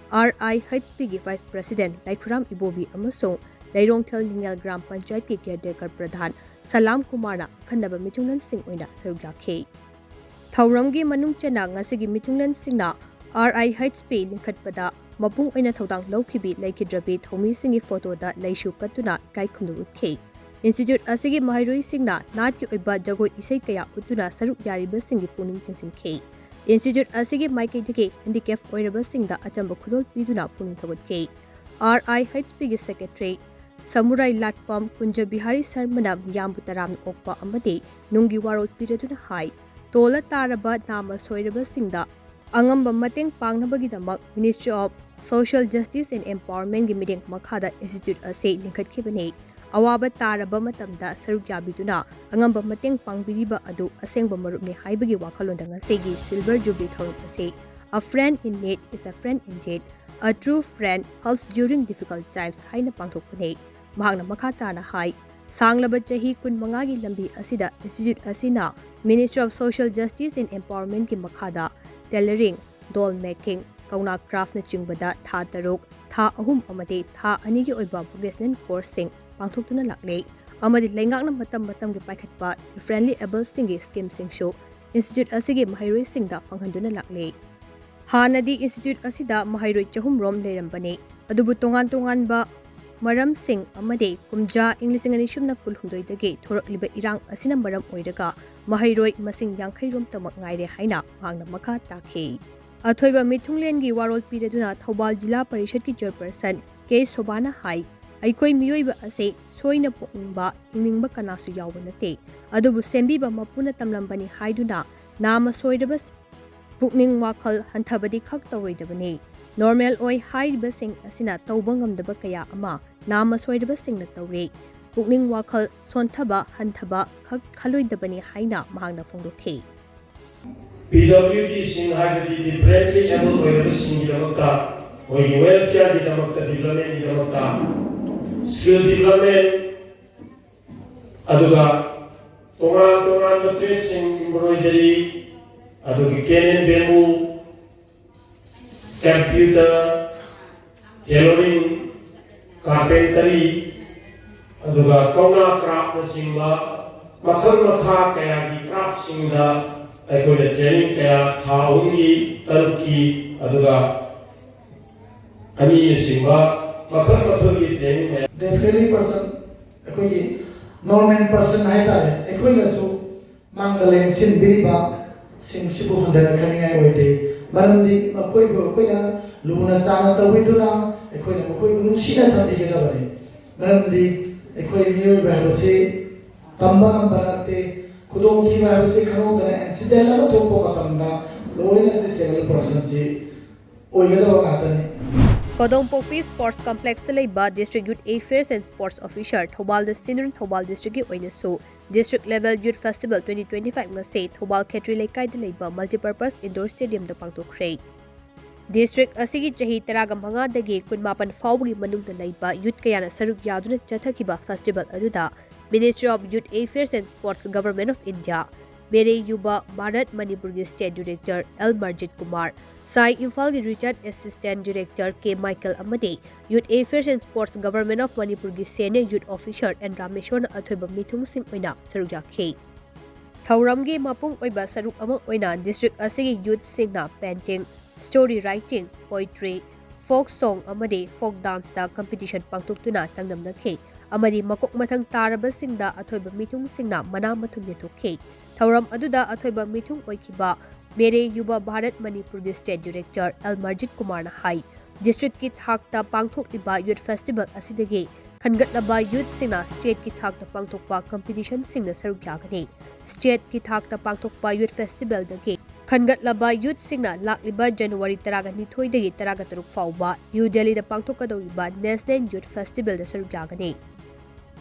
RIHPꯒꯤ vice president ꯂꯥꯏꯈꯨꯔꯥꯝ ꯏꯕꯣꯕꯤ ꯑꯃꯁꯨꯡ ꯂꯩꯔꯣꯡꯊꯦꯜ ꯅꯤꯡꯉꯦꯜ ꯒ꯭ꯔꯥꯝ ꯄꯟꯆꯥꯌꯠꯀꯤ caretaker ꯄ꯭ꯔꯙꯥꯟ ꯁꯂꯥꯝ ꯀꯨꯃꯥꯔꯅ ꯑꯈꯟꯅꯕ ꯃꯤꯊꯨꯡꯂꯦꯟꯁꯤꯡ ꯑꯣꯏꯅ ꯁꯔꯨꯛ ꯌꯥꯈꯤ꯫ ꯊꯧꯔꯝꯒꯤ ꯃꯅꯨꯡ ꯆꯟꯅ ꯉꯁꯤꯒꯤ ꯃꯤꯊꯨꯡꯂꯦꯟꯁꯤꯡꯅ RIHP ꯂꯤꯡꯈꯠꯄꯗ ꯃꯄꯨꯡ ꯑꯣꯏꯅ ꯊꯧꯗꯥꯡ ꯂꯧꯈꯤꯕꯤ ꯂꯩꯈꯤꯗ꯭ꯔꯕꯤ ꯊꯧꯃꯤꯁꯤꯡꯒꯤ photoꯗ ꯂꯩꯁꯨ ꯀꯠꯇꯨꯅ ꯏꯀꯥꯏ ꯈꯨꯝꯅꯕ ꯎꯠꯈꯤ꯫ Institute ꯑꯁꯤꯒꯤ ꯃꯍꯩꯔꯣꯏꯁꯤꯡꯅ ꯅꯥꯠꯀꯤ ꯑꯣꯏꯕ ꯖꯒꯣꯏ ꯏꯁꯩ ꯀꯌꯥ ꯎꯠꯇꯨꯅ ꯁꯔꯨꯛ ꯌꯥꯔꯤꯕꯁꯤꯡꯒꯤ ꯄꯨꯛꯅꯤꯡ ꯆꯤꯡꯁꯤꯟꯈꯤ꯫ Institute ꯑꯁꯤꯒꯤ ꯃꯥꯏꯀꯩꯗꯒꯤ handicap ꯑꯣꯏꯔꯕꯁꯤꯡꯗ ꯑꯆꯝꯕ ꯈꯨꯗꯣꯜ ꯄꯤꯗꯨꯅ ꯄꯨꯛꯅꯤꯡ ꯊꯧꯒꯠꯈꯤ꯫ RIHPꯒꯤ secretary ꯁꯃꯨꯔꯥꯏ ꯂꯥꯠꯐꯝ ꯀꯨꯟꯖ ꯕꯤꯍꯥꯔꯤ ꯁꯔꯃꯅ ꯃꯤꯌꯥꯝꯕꯨ ꯇꯔꯥꯝꯅ ꯑꯣꯛꯄ ꯑꯃꯗꯤ ꯅꯨꯡꯒꯤ ꯋꯥꯔꯣꯜ ꯄꯤꯔꯗꯨꯅ ꯍꯥꯏ, ꯇꯣꯜꯂ ꯇꯥꯔꯕ ꯅꯥꯃ ꯁꯣꯏꯔꯕꯁꯤꯡꯗ ꯑꯉꯝꯕ ꯃꯇꯦꯡ ꯄꯥꯡꯅꯕꯒꯤꯗꯃꯛ Ministry of Social Justice and Empowerment ꯒꯤ ꯃꯤꯠꯌꯦꯡ ꯃꯈꯥꯗ institute ꯑꯁꯤ ꯂꯤꯡꯈꯠꯈꯤꯕꯅꯤ꯫ ꯑꯋꯥꯕ ꯇꯥꯔꯕ ꯃꯇꯝꯗ ꯁꯔꯨꯛ ꯌꯥꯕꯤꯗꯨꯅ ꯑꯉꯝꯕ ꯃꯇꯦꯡ ꯄꯥꯡꯕꯤꯔꯤꯕ ꯑꯗꯨ ꯑꯁꯦꯡꯕ ꯃꯔꯨꯞꯅꯤ ꯍꯥꯏꯕꯒꯤ ꯋꯥꯈꯜꯂꯣꯟꯗ ꯉꯁꯤꯒꯤ Silver Jubilee ꯊꯧꯔꯝ ꯑꯁꯤ A friend in need is a friend indeed, a true friend helps during difficult times ꯍꯥꯏꯅ ꯄꯥꯡꯊꯣꯛꯄꯅꯤ꯫ ꯃꯍꯥꯛꯅ ꯃꯈꯥ ꯇꯥꯅ ꯍꯥꯏ, ꯁꯥꯡꯂꯕ ꯆꯍꯤ ꯀꯨꯟꯃꯉꯥꯒꯤ ꯂꯝꯕꯤ ꯑꯁꯤꯗ institute ꯑꯁꯤꯅ Ministry of Social Justice and Empowerment ꯀꯤ ꯃꯈꯥꯗ tailoring, doll making, ꯀꯧꯅꯥ craft ꯅꯆꯤꯡꯕꯗ ꯊꯥ ꯇꯔꯨꯛ, ꯊꯥ ꯑꯍꯨꯝ ꯑꯃꯗꯤ ꯊꯥ ꯑꯅꯤꯒꯤ ꯑꯣꯏꯕ vocational course ꯁꯤꯡ ꯄꯥꯡꯊꯣꯛꯇꯨꯅ ꯂꯥꯛꯂꯦ ꯑꯃꯗꯤ ꯂꯩꯉꯥꯛꯅ ꯃꯇꯝ ꯃꯇꯝꯒꯤ ꯄꯥꯏꯈꯠꯄ differently abled ꯁꯤꯡꯒꯤ scheme ꯁꯤꯡꯁꯨ institute ꯑꯁꯤꯒꯤ ꯃꯍꯩꯔꯣꯏꯁꯤꯡꯗ ꯐꯪꯍꯟꯗꯨꯅ ꯂꯥꯛꯂꯦ꯫ ꯍꯥꯟꯅꯗꯤ institute ꯑꯁꯤꯗ ꯃꯍꯩꯔꯣꯏ ꯆꯍꯨꯝ ꯔꯣꯝ ꯂꯩꯔꯝꯕꯅꯤ, ꯑꯗꯨꯕꯨ ꯇꯣꯉꯥꯟ ꯇꯣꯉꯥꯟꯕ ꯃꯔꯝꯁꯤꯡ ꯑꯃꯗꯤ ꯀꯨꯝꯖꯥ ꯏꯪ ꯂꯤꯁꯤꯡ ꯑꯅꯤ ꯁꯨꯞꯅ ꯀꯨꯟꯍꯨꯝꯗꯣꯏꯗꯒꯤ ꯊꯣꯔꯛꯂꯤꯕ ꯏꯔꯥꯡ ꯑꯁꯤꯅ ꯃꯔꯝ ꯑꯣꯏꯔꯒ ꯃꯍꯩꯔꯣꯏ ꯃꯁꯤꯡ ꯌꯥꯡꯈꯩ ꯔꯣꯝꯇꯃꯛ ꯉꯥꯏꯔꯦ ꯍꯥꯏꯅ ꯃꯍꯥꯛꯅ ꯃꯈꯥ ꯇꯥꯈꯤ꯫ ꯑꯊꯣꯏꯕ ꯃꯤꯊꯨꯡꯂꯦꯟꯒꯤ ꯋꯥꯔꯣꯜ ꯄꯤꯔꯗꯨꯅ ꯊꯧꯕꯥꯜ ꯖꯤꯂꯥ ꯄꯔꯤꯁꯠꯀꯤ chairperson ꯀꯦ ꯁꯣꯚꯥꯅ ꯍꯥꯏ, ꯑꯩꯈꯣꯏ ꯃꯤꯑꯣꯏꯕ ꯑꯁꯤ ꯁꯣꯏꯅ ꯄꯣꯛꯅꯤꯡꯕ, ꯍꯤꯡꯅꯤꯡꯕ ꯀꯅꯥꯁꯨ ꯌꯥꯎꯕ ꯅꯠꯇꯦ꯫ ꯑꯗꯨꯕꯨ ꯁꯦꯝꯕꯤꯕ ꯃꯄꯨꯅ ꯇꯝꯂꯝꯕꯅꯤ ꯍꯥꯏꯗꯨꯅ ꯅꯥꯃ ꯁꯣꯏꯔꯕ ꯄꯨꯛꯅꯤꯡ ꯋꯥꯈꯜ ꯍꯟꯊꯕꯗꯤ ꯈꯛ ꯇꯧꯔꯣꯏꯗꯕꯅꯤ꯫ Normal ꯑꯣꯏ ꯍꯥꯏꯔꯤꯕꯁꯤꯡ ꯑꯁꯤꯅ ꯇꯧꯕ ꯉꯝꯗꯕ ꯀꯌꯥ ꯑꯃ ꯅꯥꯃ ꯁꯣꯏꯔꯕꯁꯤꯡꯅ ꯇꯧꯔꯤ꯫ ꯄꯨꯛꯅꯤꯡ ꯋꯥꯈꯜ ꯁꯣꯟꯊꯕ ꯍꯟꯊꯕ ꯈꯛ ꯈꯜꯂꯣꯏꯗꯕꯅꯤ ꯍꯥꯏꯅ ꯃꯍꯥꯛꯅ ꯐꯣꯡꯗꯣꯛꯈꯤ꯫ ꯄꯤ ꯗꯕ꯭ꯂꯤꯎ ꯗꯤꯁꯤꯡ ꯍꯥꯏꯕꯗꯤ differently abled ꯑꯣꯏꯔꯕꯁꯤꯡꯒꯤꯗꯃꯛꯇ, ꯃꯣꯏꯒꯤ welfare ꯒꯤꯗꯃꯛꯇ, development ꯒꯤꯗꯃꯛꯇ, skill development, ꯑꯗꯨꯒ ꯇꯣꯉꯥꯟ ꯇꯣꯉꯥꯟꯕ trade ꯁꯤꯡ, embroidery, ꯑꯗꯨꯒ cane and bamboo, computer, tailoring, carpentry, ꯑꯗꯨꯒ ꯀꯧꯅꯥ craft ꯅꯆꯤꯡꯕ ꯃꯈꯜ ꯃꯈꯥ ꯀꯌꯥꯒꯤ craft ꯁꯤꯡꯗ ꯑꯩꯈꯣꯏꯅ training ꯀꯌꯥ ꯊꯥ ꯑꯍꯨꯝꯒꯤ, ꯇꯔꯨꯛꯀꯤ, ꯑꯗꯨꯒ ꯑꯅꯤꯅꯆꯤꯡꯕ ꯃꯈꯜ ꯃꯈꯜꯒꯤ training ꯀꯌꯥ Deafly person, ꯑꯩꯈꯣꯏꯒꯤ normal person ꯍꯥꯏꯇꯥꯔꯦ, ꯑꯩꯈꯣꯏꯅꯁꯨ ꯃꯥꯡꯗ ꯂꯦꯡꯁꯤꯟꯕꯤꯔꯤꯕ ꯁꯤꯡꯁꯤꯕꯨ ꯍꯟꯊꯅ ꯈꯟꯅꯤꯡꯉꯥꯏ ꯑꯣꯏꯗꯦ꯫ ꯃꯔꯝꯗꯤ ꯃꯈꯣꯏꯕꯨ ꯑꯩꯈꯣꯏꯅ ꯂꯨꯅ ꯆꯥꯟꯅ ꯇꯧꯕꯤꯗꯨꯅ ꯑꯩꯈꯣꯏꯅ ꯃꯈꯣꯏꯕꯨ ꯅꯨꯡꯁꯤꯅ ꯊꯝꯕꯤꯒꯗꯕꯅꯤ꯫ ꯃꯔꯝꯗꯤ ꯑꯩꯈꯣꯏ ꯃꯤꯑꯣꯏꯕ ꯍꯥꯏꯕꯁꯤ ꯇꯝꯕ ꯉꯝꯕ ꯅꯠꯇꯦ꯫ ꯈꯨꯗꯣꯡꯊꯤꯕ ꯍꯥꯏꯕꯁꯤ ꯈꯪꯍꯧꯗꯅ ꯑꯦꯛꯁꯤꯗꯦꯟ ꯑꯃ ꯊꯣꯛꯄ ꯃꯇꯝꯗ ꯂꯣꯏꯅ ꯗꯤꯁꯦꯕꯜ ꯄꯔꯁꯟꯁꯤ ꯑꯣꯏꯒꯗꯕ ꯉꯥꯛꯇꯅꯤ꯫ ꯀꯣꯗꯣꯝꯄꯣꯛꯄꯤ ꯁ꯭ꯄꯣꯔꯠꯁ ꯀꯝꯄ꯭ꯂꯦꯛꯁꯇ ꯂꯩꯕ District Youth Affairs and Sports Officer ꯊꯧꯕꯥꯜꯗ ꯁꯤꯟꯗꯨꯅ ꯊꯧꯕꯥꯜ ꯗꯤꯁꯇ꯭ꯔꯤꯛꯀꯤ ꯑꯣꯏꯅꯁꯨ District Level Youth Festival twenty twenty-five ꯉꯁꯤ ꯊꯧꯕꯥꯜ ꯈꯦꯇ꯭ꯔꯤ ꯂꯩꯀꯥꯏꯗ ꯂꯩꯕ Multipurpose Indoor Stadiumꯗ ꯄꯥꯡꯊꯣꯛꯈ꯭ꯔꯦ꯫ ꯗꯤꯁꯇ꯭ꯔꯤꯛ ꯑꯁꯤꯒꯤ ꯆꯍꯤ ꯇꯔꯥꯃꯉꯥꯗꯒꯤ ꯀꯨꯟꯃꯥꯄꯟ ꯐꯥꯎꯕꯒꯤ ꯃꯅꯨꯡꯗ ꯂꯩꯕ ꯌꯨꯠ ꯀꯌꯥꯅ ꯁꯔꯨꯛ ꯌꯥꯗꯨꯅ ꯆꯠꯊꯈꯤꯕ ꯐꯦꯁꯇꯤꯚꯦꯜ ꯑꯗꯨꯗ Ministry of Youth Affairs and Sports, Government of India, Mera Yuva Bharat ꯃꯅꯤꯄꯨꯔꯒꯤ state director L Marjit Kumar, Sai ꯏꯝꯐꯥꯜꯒꯤ retired assistant director K Michael ꯑꯃꯗꯤ Youth Affairs and Sports, Government of ꯃꯅꯤꯄꯨꯔꯒꯤ ꯁꯦꯅꯤꯌꯔ ꯌꯨꯠ ꯑꯣꯐꯤꯁꯥꯔ ꯑꯦꯟ ꯔꯥꯃꯦꯁꯣꯔꯅ ꯑꯊꯣꯏꯕ ꯃꯤꯊꯨꯡꯁꯤꯡ ꯑꯣꯏꯅ ꯁꯔꯨꯛ ꯌꯥꯈꯤ꯫ ꯊꯧꯔꯝꯒꯤ ꯃꯄꯨꯡ ꯑꯣꯏꯕ ꯁꯔꯨꯛ ꯑꯃ ꯑꯣꯏꯅ ꯗꯤꯁꯇ꯭ꯔꯤꯛ ꯑꯁꯤꯒꯤ ꯌꯨꯠꯁꯤꯡꯅ painting, story writing, poetry, folk song ꯑꯃꯗꯤ ꯐꯣꯛ ꯗꯥꯟꯁꯇ ꯀꯝꯄꯤꯇꯤꯁꯟ ꯄꯥꯡꯊꯣꯛꯇꯨꯅ ꯆꯥꯡꯗꯝꯅꯈꯤ ꯑꯃꯗꯤ ꯃꯀꯣꯛ ꯃꯊꯪ ꯇꯥꯔꯕꯁꯤꯡꯗ ꯑꯊꯣꯏꯕ ꯃꯤꯊꯨꯡꯁꯤꯡꯅ ꯃꯅꯥ ꯃꯊꯨꯝ ꯌꯦꯟꯊꯣꯛꯈꯤ꯫ ꯊꯧꯔꯝ ꯑꯗꯨꯗ ꯑꯊꯣꯏꯕ ꯃꯤꯊꯨꯡ ꯑꯣꯏꯈꯤꯕ ꯃꯦꯔꯦ ꯌꯨꯕ ꯚꯥꯔꯠ ꯃꯅꯤꯄꯨꯔꯒꯤ ꯁ꯭ꯇꯦꯠ ꯗꯤꯔꯦꯛꯇꯔ ꯑꯦꯜ ꯃꯔꯖꯤꯠ ꯀꯨꯃꯥꯔꯅ ꯍꯥꯏ, ꯗꯤꯁꯇ꯭ꯔꯤꯛꯀꯤ ꯊꯥꯛꯇ ꯄꯥꯡꯊꯣꯛꯂꯤꯕ ꯌꯨꯠ ꯐꯦꯁꯇꯤꯚꯦꯜ ꯑꯁꯤꯗꯒꯤ ꯈꯟꯒꯠꯂꯕ ꯌꯨꯠꯁꯤꯡꯅ ꯁ꯭ꯇꯦꯠꯀꯤ ꯊꯥꯛꯇ ꯄꯥꯡꯊꯣꯛꯄ ꯀꯝꯄꯤꯇꯤꯁꯟꯁꯤꯡꯗ ꯁꯔꯨꯛ ꯌꯥꯒꯅꯤ꯫ ꯁ꯭ꯇꯦꯠꯀꯤ ꯊꯥꯛꯇ ꯄꯥꯡꯊꯣꯛꯄ ꯌꯨꯠ ꯐꯦꯁꯇꯤꯚꯦꯜꯗꯒꯤ ꯈꯟꯒꯠꯂꯕ ꯌꯨꯠꯁꯤꯡꯅ ꯂꯥꯛꯂꯤꯕ ꯖꯅꯋꯥꯔꯤ ꯇꯔꯥꯒ ꯅꯤꯊꯣꯏꯗꯒꯤ ꯇꯔꯥꯒ ꯇꯔꯨꯛ ꯐꯥꯎꯕ ꯅ꯭ꯌꯨ ꯗꯦꯜꯂꯤꯗ ꯄꯥꯡꯊꯣꯛꯀꯗꯧꯔꯤꯕ ꯅꯦꯁꯅꯦꯜ ꯌꯨꯠ ꯐꯦꯁꯇꯤꯚꯦꯜꯗ ꯁꯔꯨꯛ ꯌꯥꯒꯅꯤ꯫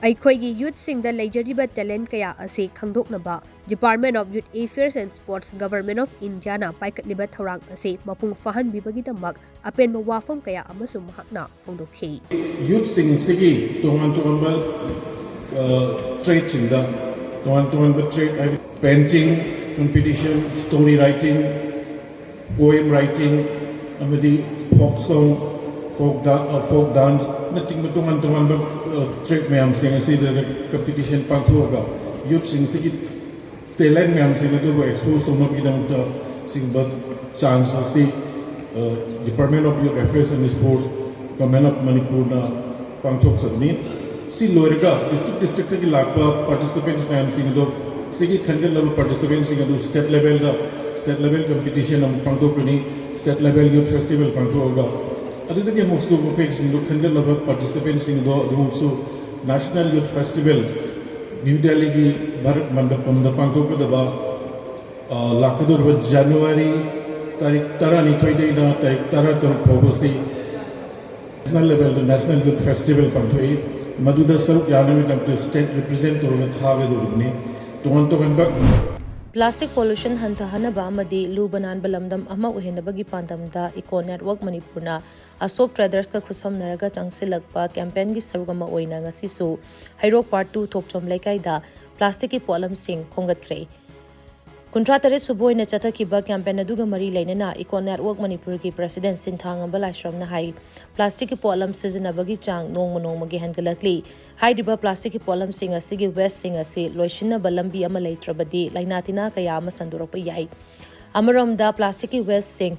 ꯑꯩꯈꯣꯏꯒꯤ ꯌꯨꯠꯁꯤꯡꯗ ꯂꯩꯖꯔꯤꯕ ꯇꯦꯂꯦꯟꯠ ꯀꯌꯥ ꯑꯁꯤ ꯈꯪꯗꯣꯛꯅꯕ Department of Youth Affairs and Sports, Government of Indiaꯅ ꯄꯥꯏꯈꯠꯂꯤꯕ ꯊꯧꯔꯥꯡ ꯑꯁꯤ ꯃꯄꯨꯡ ꯐꯥꯍꯟꯕꯤꯕꯒꯤꯗꯃꯛ ꯑꯄꯦꯟꯕ ꯋꯥꯐꯝ ꯀꯌꯥ ꯑꯃꯁꯨ ꯃꯍꯥꯛꯅ ꯐꯣꯡꯗꯣꯛꯈꯤ꯫ ꯌꯨꯠꯁꯤꯡꯁꯤꯒꯤ ꯇꯣꯉꯥꯟ ꯇꯣꯉꯥꯟꯕ ꯇ꯭ꯔꯦꯠꯁꯤꯡꯗ, ꯇꯣꯉꯥꯟ ꯇꯣꯉꯥꯟꯕ ꯇ꯭ꯔꯦꯠ ꯍꯥꯏꯕꯗꯤ painting competition, story writing, poem writing, ꯑꯃꯗꯤ ꯐꯣꯛ ꯁꯣꯡ, ꯐꯣꯛ ꯐꯣꯛ ꯗꯥꯟꯁꯅꯆꯤꯡꯕ ꯇꯣꯉꯥꯟ ꯇꯣꯉꯥꯟꯕ ꯇ꯭ꯔꯦꯠ ꯃꯌꯥꯝꯁꯤꯡ ꯑꯁꯤꯗ ꯀꯝꯄꯤꯇꯤꯁꯟ ꯄꯥꯡꯊꯣꯛꯑꯒ ꯌꯨꯠꯁꯤꯡꯁꯤꯒꯤ ꯇꯦꯂꯦꯟꯠ ꯃꯌꯥꯝꯁꯤꯡ ꯑꯗꯨꯕꯨ ꯑꯦꯛꯁꯄꯣꯖ ꯇꯧꯅꯕꯒꯤꯗꯃꯛꯇ ꯁꯤꯒꯨꯝꯕ ꯆꯥꯟꯁ ꯑꯁꯤ Department of Youth Affairs and Sports, Government of ꯃꯅꯤꯄꯨꯔꯅ ꯄꯥꯡꯊꯣꯛꯆꯕꯅꯤ꯫ ꯁꯤ ꯂꯣꯏꯔꯒ ꯗꯤꯁꯇ꯭ꯔꯤꯛ ꯗꯤꯁꯇ꯭ꯔꯤꯛꯇꯒꯤ ꯂꯥꯛꯄ ꯄꯥꯔꯇꯤꯁꯤꯄꯦꯟꯠꯁ ꯃꯌꯥꯝꯁꯤꯡ ꯑꯗꯣ ꯁꯤꯒꯤ ꯈꯟꯒꯠꯂꯕ ꯄꯥꯔꯇꯤꯁꯤꯄꯦꯟꯠꯁꯤꯡ ꯑꯗꯨ ꯁ꯭ꯇꯦꯠ ꯂꯦꯚꯦꯜꯗ ꯁ꯭ꯇꯦꯠ ꯂꯦꯚꯦꯜ ꯀꯝꯄꯤꯇꯤꯁꯟ ꯑꯃꯨꯛ ꯄꯥꯡꯊꯣꯛꯀꯅꯤ꯫ ꯁ꯭ꯇꯦꯠ ꯂꯦꯚꯦꯜ ꯌꯨꯠ ꯐꯦꯁꯇꯤꯚꯦꯜ ꯄꯥꯡꯊꯣꯛꯑꯒ ꯑꯗꯨꯗꯒꯤ ꯑꯃꯨꯛꯁꯨ ꯃꯈꯣꯏꯁꯤꯡꯗꯨ ꯈꯟꯒꯠꯂꯕ ꯄꯥꯔꯇꯤꯁꯤꯄꯦꯟꯁꯤꯡꯗꯣ ꯑꯗꯨꯃꯛꯁꯨ ꯅꯦꯁꯅꯦꯜ ꯌꯨꯠ ꯐꯦꯁꯇꯤꯚꯦꯜ ꯅ꯭ꯌꯨ ꯗꯦꯜꯂꯤꯒꯤ ꯚꯥꯔꯠ ꯃꯟꯗꯄꯝꯗ ꯄꯥꯡꯊꯣꯛꯀꯗꯕ ꯂꯥꯛꯀꯗꯧꯔꯤꯕ ꯖꯅꯋꯥꯔꯤ ꯇꯥꯔꯤꯛ ꯇꯔꯥꯅꯤꯊꯣꯏꯗꯩꯅ ꯇꯥꯔꯤꯛ ꯇꯔꯥꯇꯔꯨꯛ ꯐꯥꯎꯕꯁꯤ ꯅꯦꯁꯅꯦꯜ ꯂꯦꯚꯦꯜꯗ ꯅꯦꯁꯅꯦꯜ ꯌꯨꯠ ꯐꯦꯁꯇꯤꯚꯦꯜ ꯄꯥꯡꯊꯣꯛꯏ꯫ ꯃꯗꯨꯗ ꯁꯔꯨꯛ ꯌꯥꯅꯕꯒꯤꯗꯃꯛꯇ ꯁ꯭ꯇꯦꯠ ꯔꯤꯄ꯭ꯔꯖꯦꯟ ꯇꯧꯔꯒ ꯊꯥꯒꯗꯧꯔꯤꯕꯅꯤ꯫ ꯇꯣꯉꯥꯟ ꯇꯣꯉꯥꯟꯕ ꯄ꯭ꯂꯥꯁꯇꯤꯛ ꯄꯣꯂꯨꯁꯟ ꯍꯟꯊꯍꯟꯅꯕ ꯑꯃꯗꯤ ꯂꯨꯕ ꯅꯥꯟꯕ ꯂꯝꯗꯝ ꯑꯃ ꯑꯣꯏꯍꯟꯅꯕꯒꯤ ꯄꯥꯟꯗꯝꯗ ꯏꯀꯣ ꯅꯦꯠꯋꯔꯛ ꯃꯅꯤꯄꯨꯔꯅ ꯑꯁꯣꯛ ꯇ꯭ꯔꯦꯗꯔꯁꯀ ꯈꯨꯠꯁꯝꯅꯔꯒ ꯆꯪꯁꯤꯜꯂꯛꯄ ꯀꯦꯝꯄꯦꯟꯒꯤ ꯁꯔꯨꯛ ꯑꯃ ꯑꯣꯏꯅ ꯉꯁꯤꯁꯨ ꯍꯩꯔꯣꯛ ꯄꯥꯔꯠ ꯇꯨ ꯊꯣꯛꯆꯣꯝ ꯂꯩꯀꯥꯏꯗ ꯄ꯭ꯂꯥꯁꯇꯤꯛꯀꯤ ꯄꯣꯠꯂꯝꯁꯤꯡ ꯈꯣꯝꯒꯠꯈ꯭ꯔꯦ꯫ ꯀꯨꯟꯊ꯭ꯔꯥ ꯇꯔꯦꯠ ꯁꯨꯕ ꯑꯣꯏꯅ ꯆꯠꯊꯈꯤꯕ ꯀꯦꯝꯄꯦꯟ ꯑꯗꯨꯒ ꯃꯔꯤ ꯂꯩꯅꯅ ꯏꯀꯣ ꯅꯦꯠꯋꯔꯛ ꯃꯅꯤꯄꯨꯔꯒꯤ ꯄ꯭ꯔꯁꯤꯗꯦꯟ ꯁꯤꯟꯊꯥꯉꯝꯕ ꯂꯥꯏꯁ꯭ꯔꯝꯅ ꯍꯥꯏ, ꯄ꯭ꯂꯥꯁꯇꯤꯛꯀꯤ ꯄꯣꯠꯂꯝ ꯁꯤꯖꯤꯟꯅꯕꯒꯤ ꯆꯥꯡ ꯅꯣꯡꯃ ꯅꯣꯡꯃꯒꯤ ꯍꯦꯟꯒꯠꯂꯛꯂꯤ꯫ ꯍꯥꯏꯔꯤꯕ ꯄ꯭ꯂꯥꯁꯇꯤꯛꯀꯤ ꯄꯣꯠꯂꯝꯁꯤꯡ ꯑꯁꯤꯒꯤ ꯋꯦꯁꯁꯤꯡ ꯑꯁꯤ ꯂꯣꯏꯁꯤꯟꯅꯕ ꯂꯝꯕꯤ ꯑꯃ ꯂꯩꯇ꯭ꯔꯕꯗꯤ ꯂꯥꯏꯅꯥ ꯇꯤꯟꯅꯥ ꯀꯌꯥ ꯑꯃ ꯁꯟꯗꯣꯔꯛꯄ ꯌꯥꯏ꯫ ꯑꯃꯔꯣꯝꯗ ꯄ꯭ꯂꯥꯁꯇꯤꯛꯀꯤ ꯋꯦꯁꯁꯤꯡ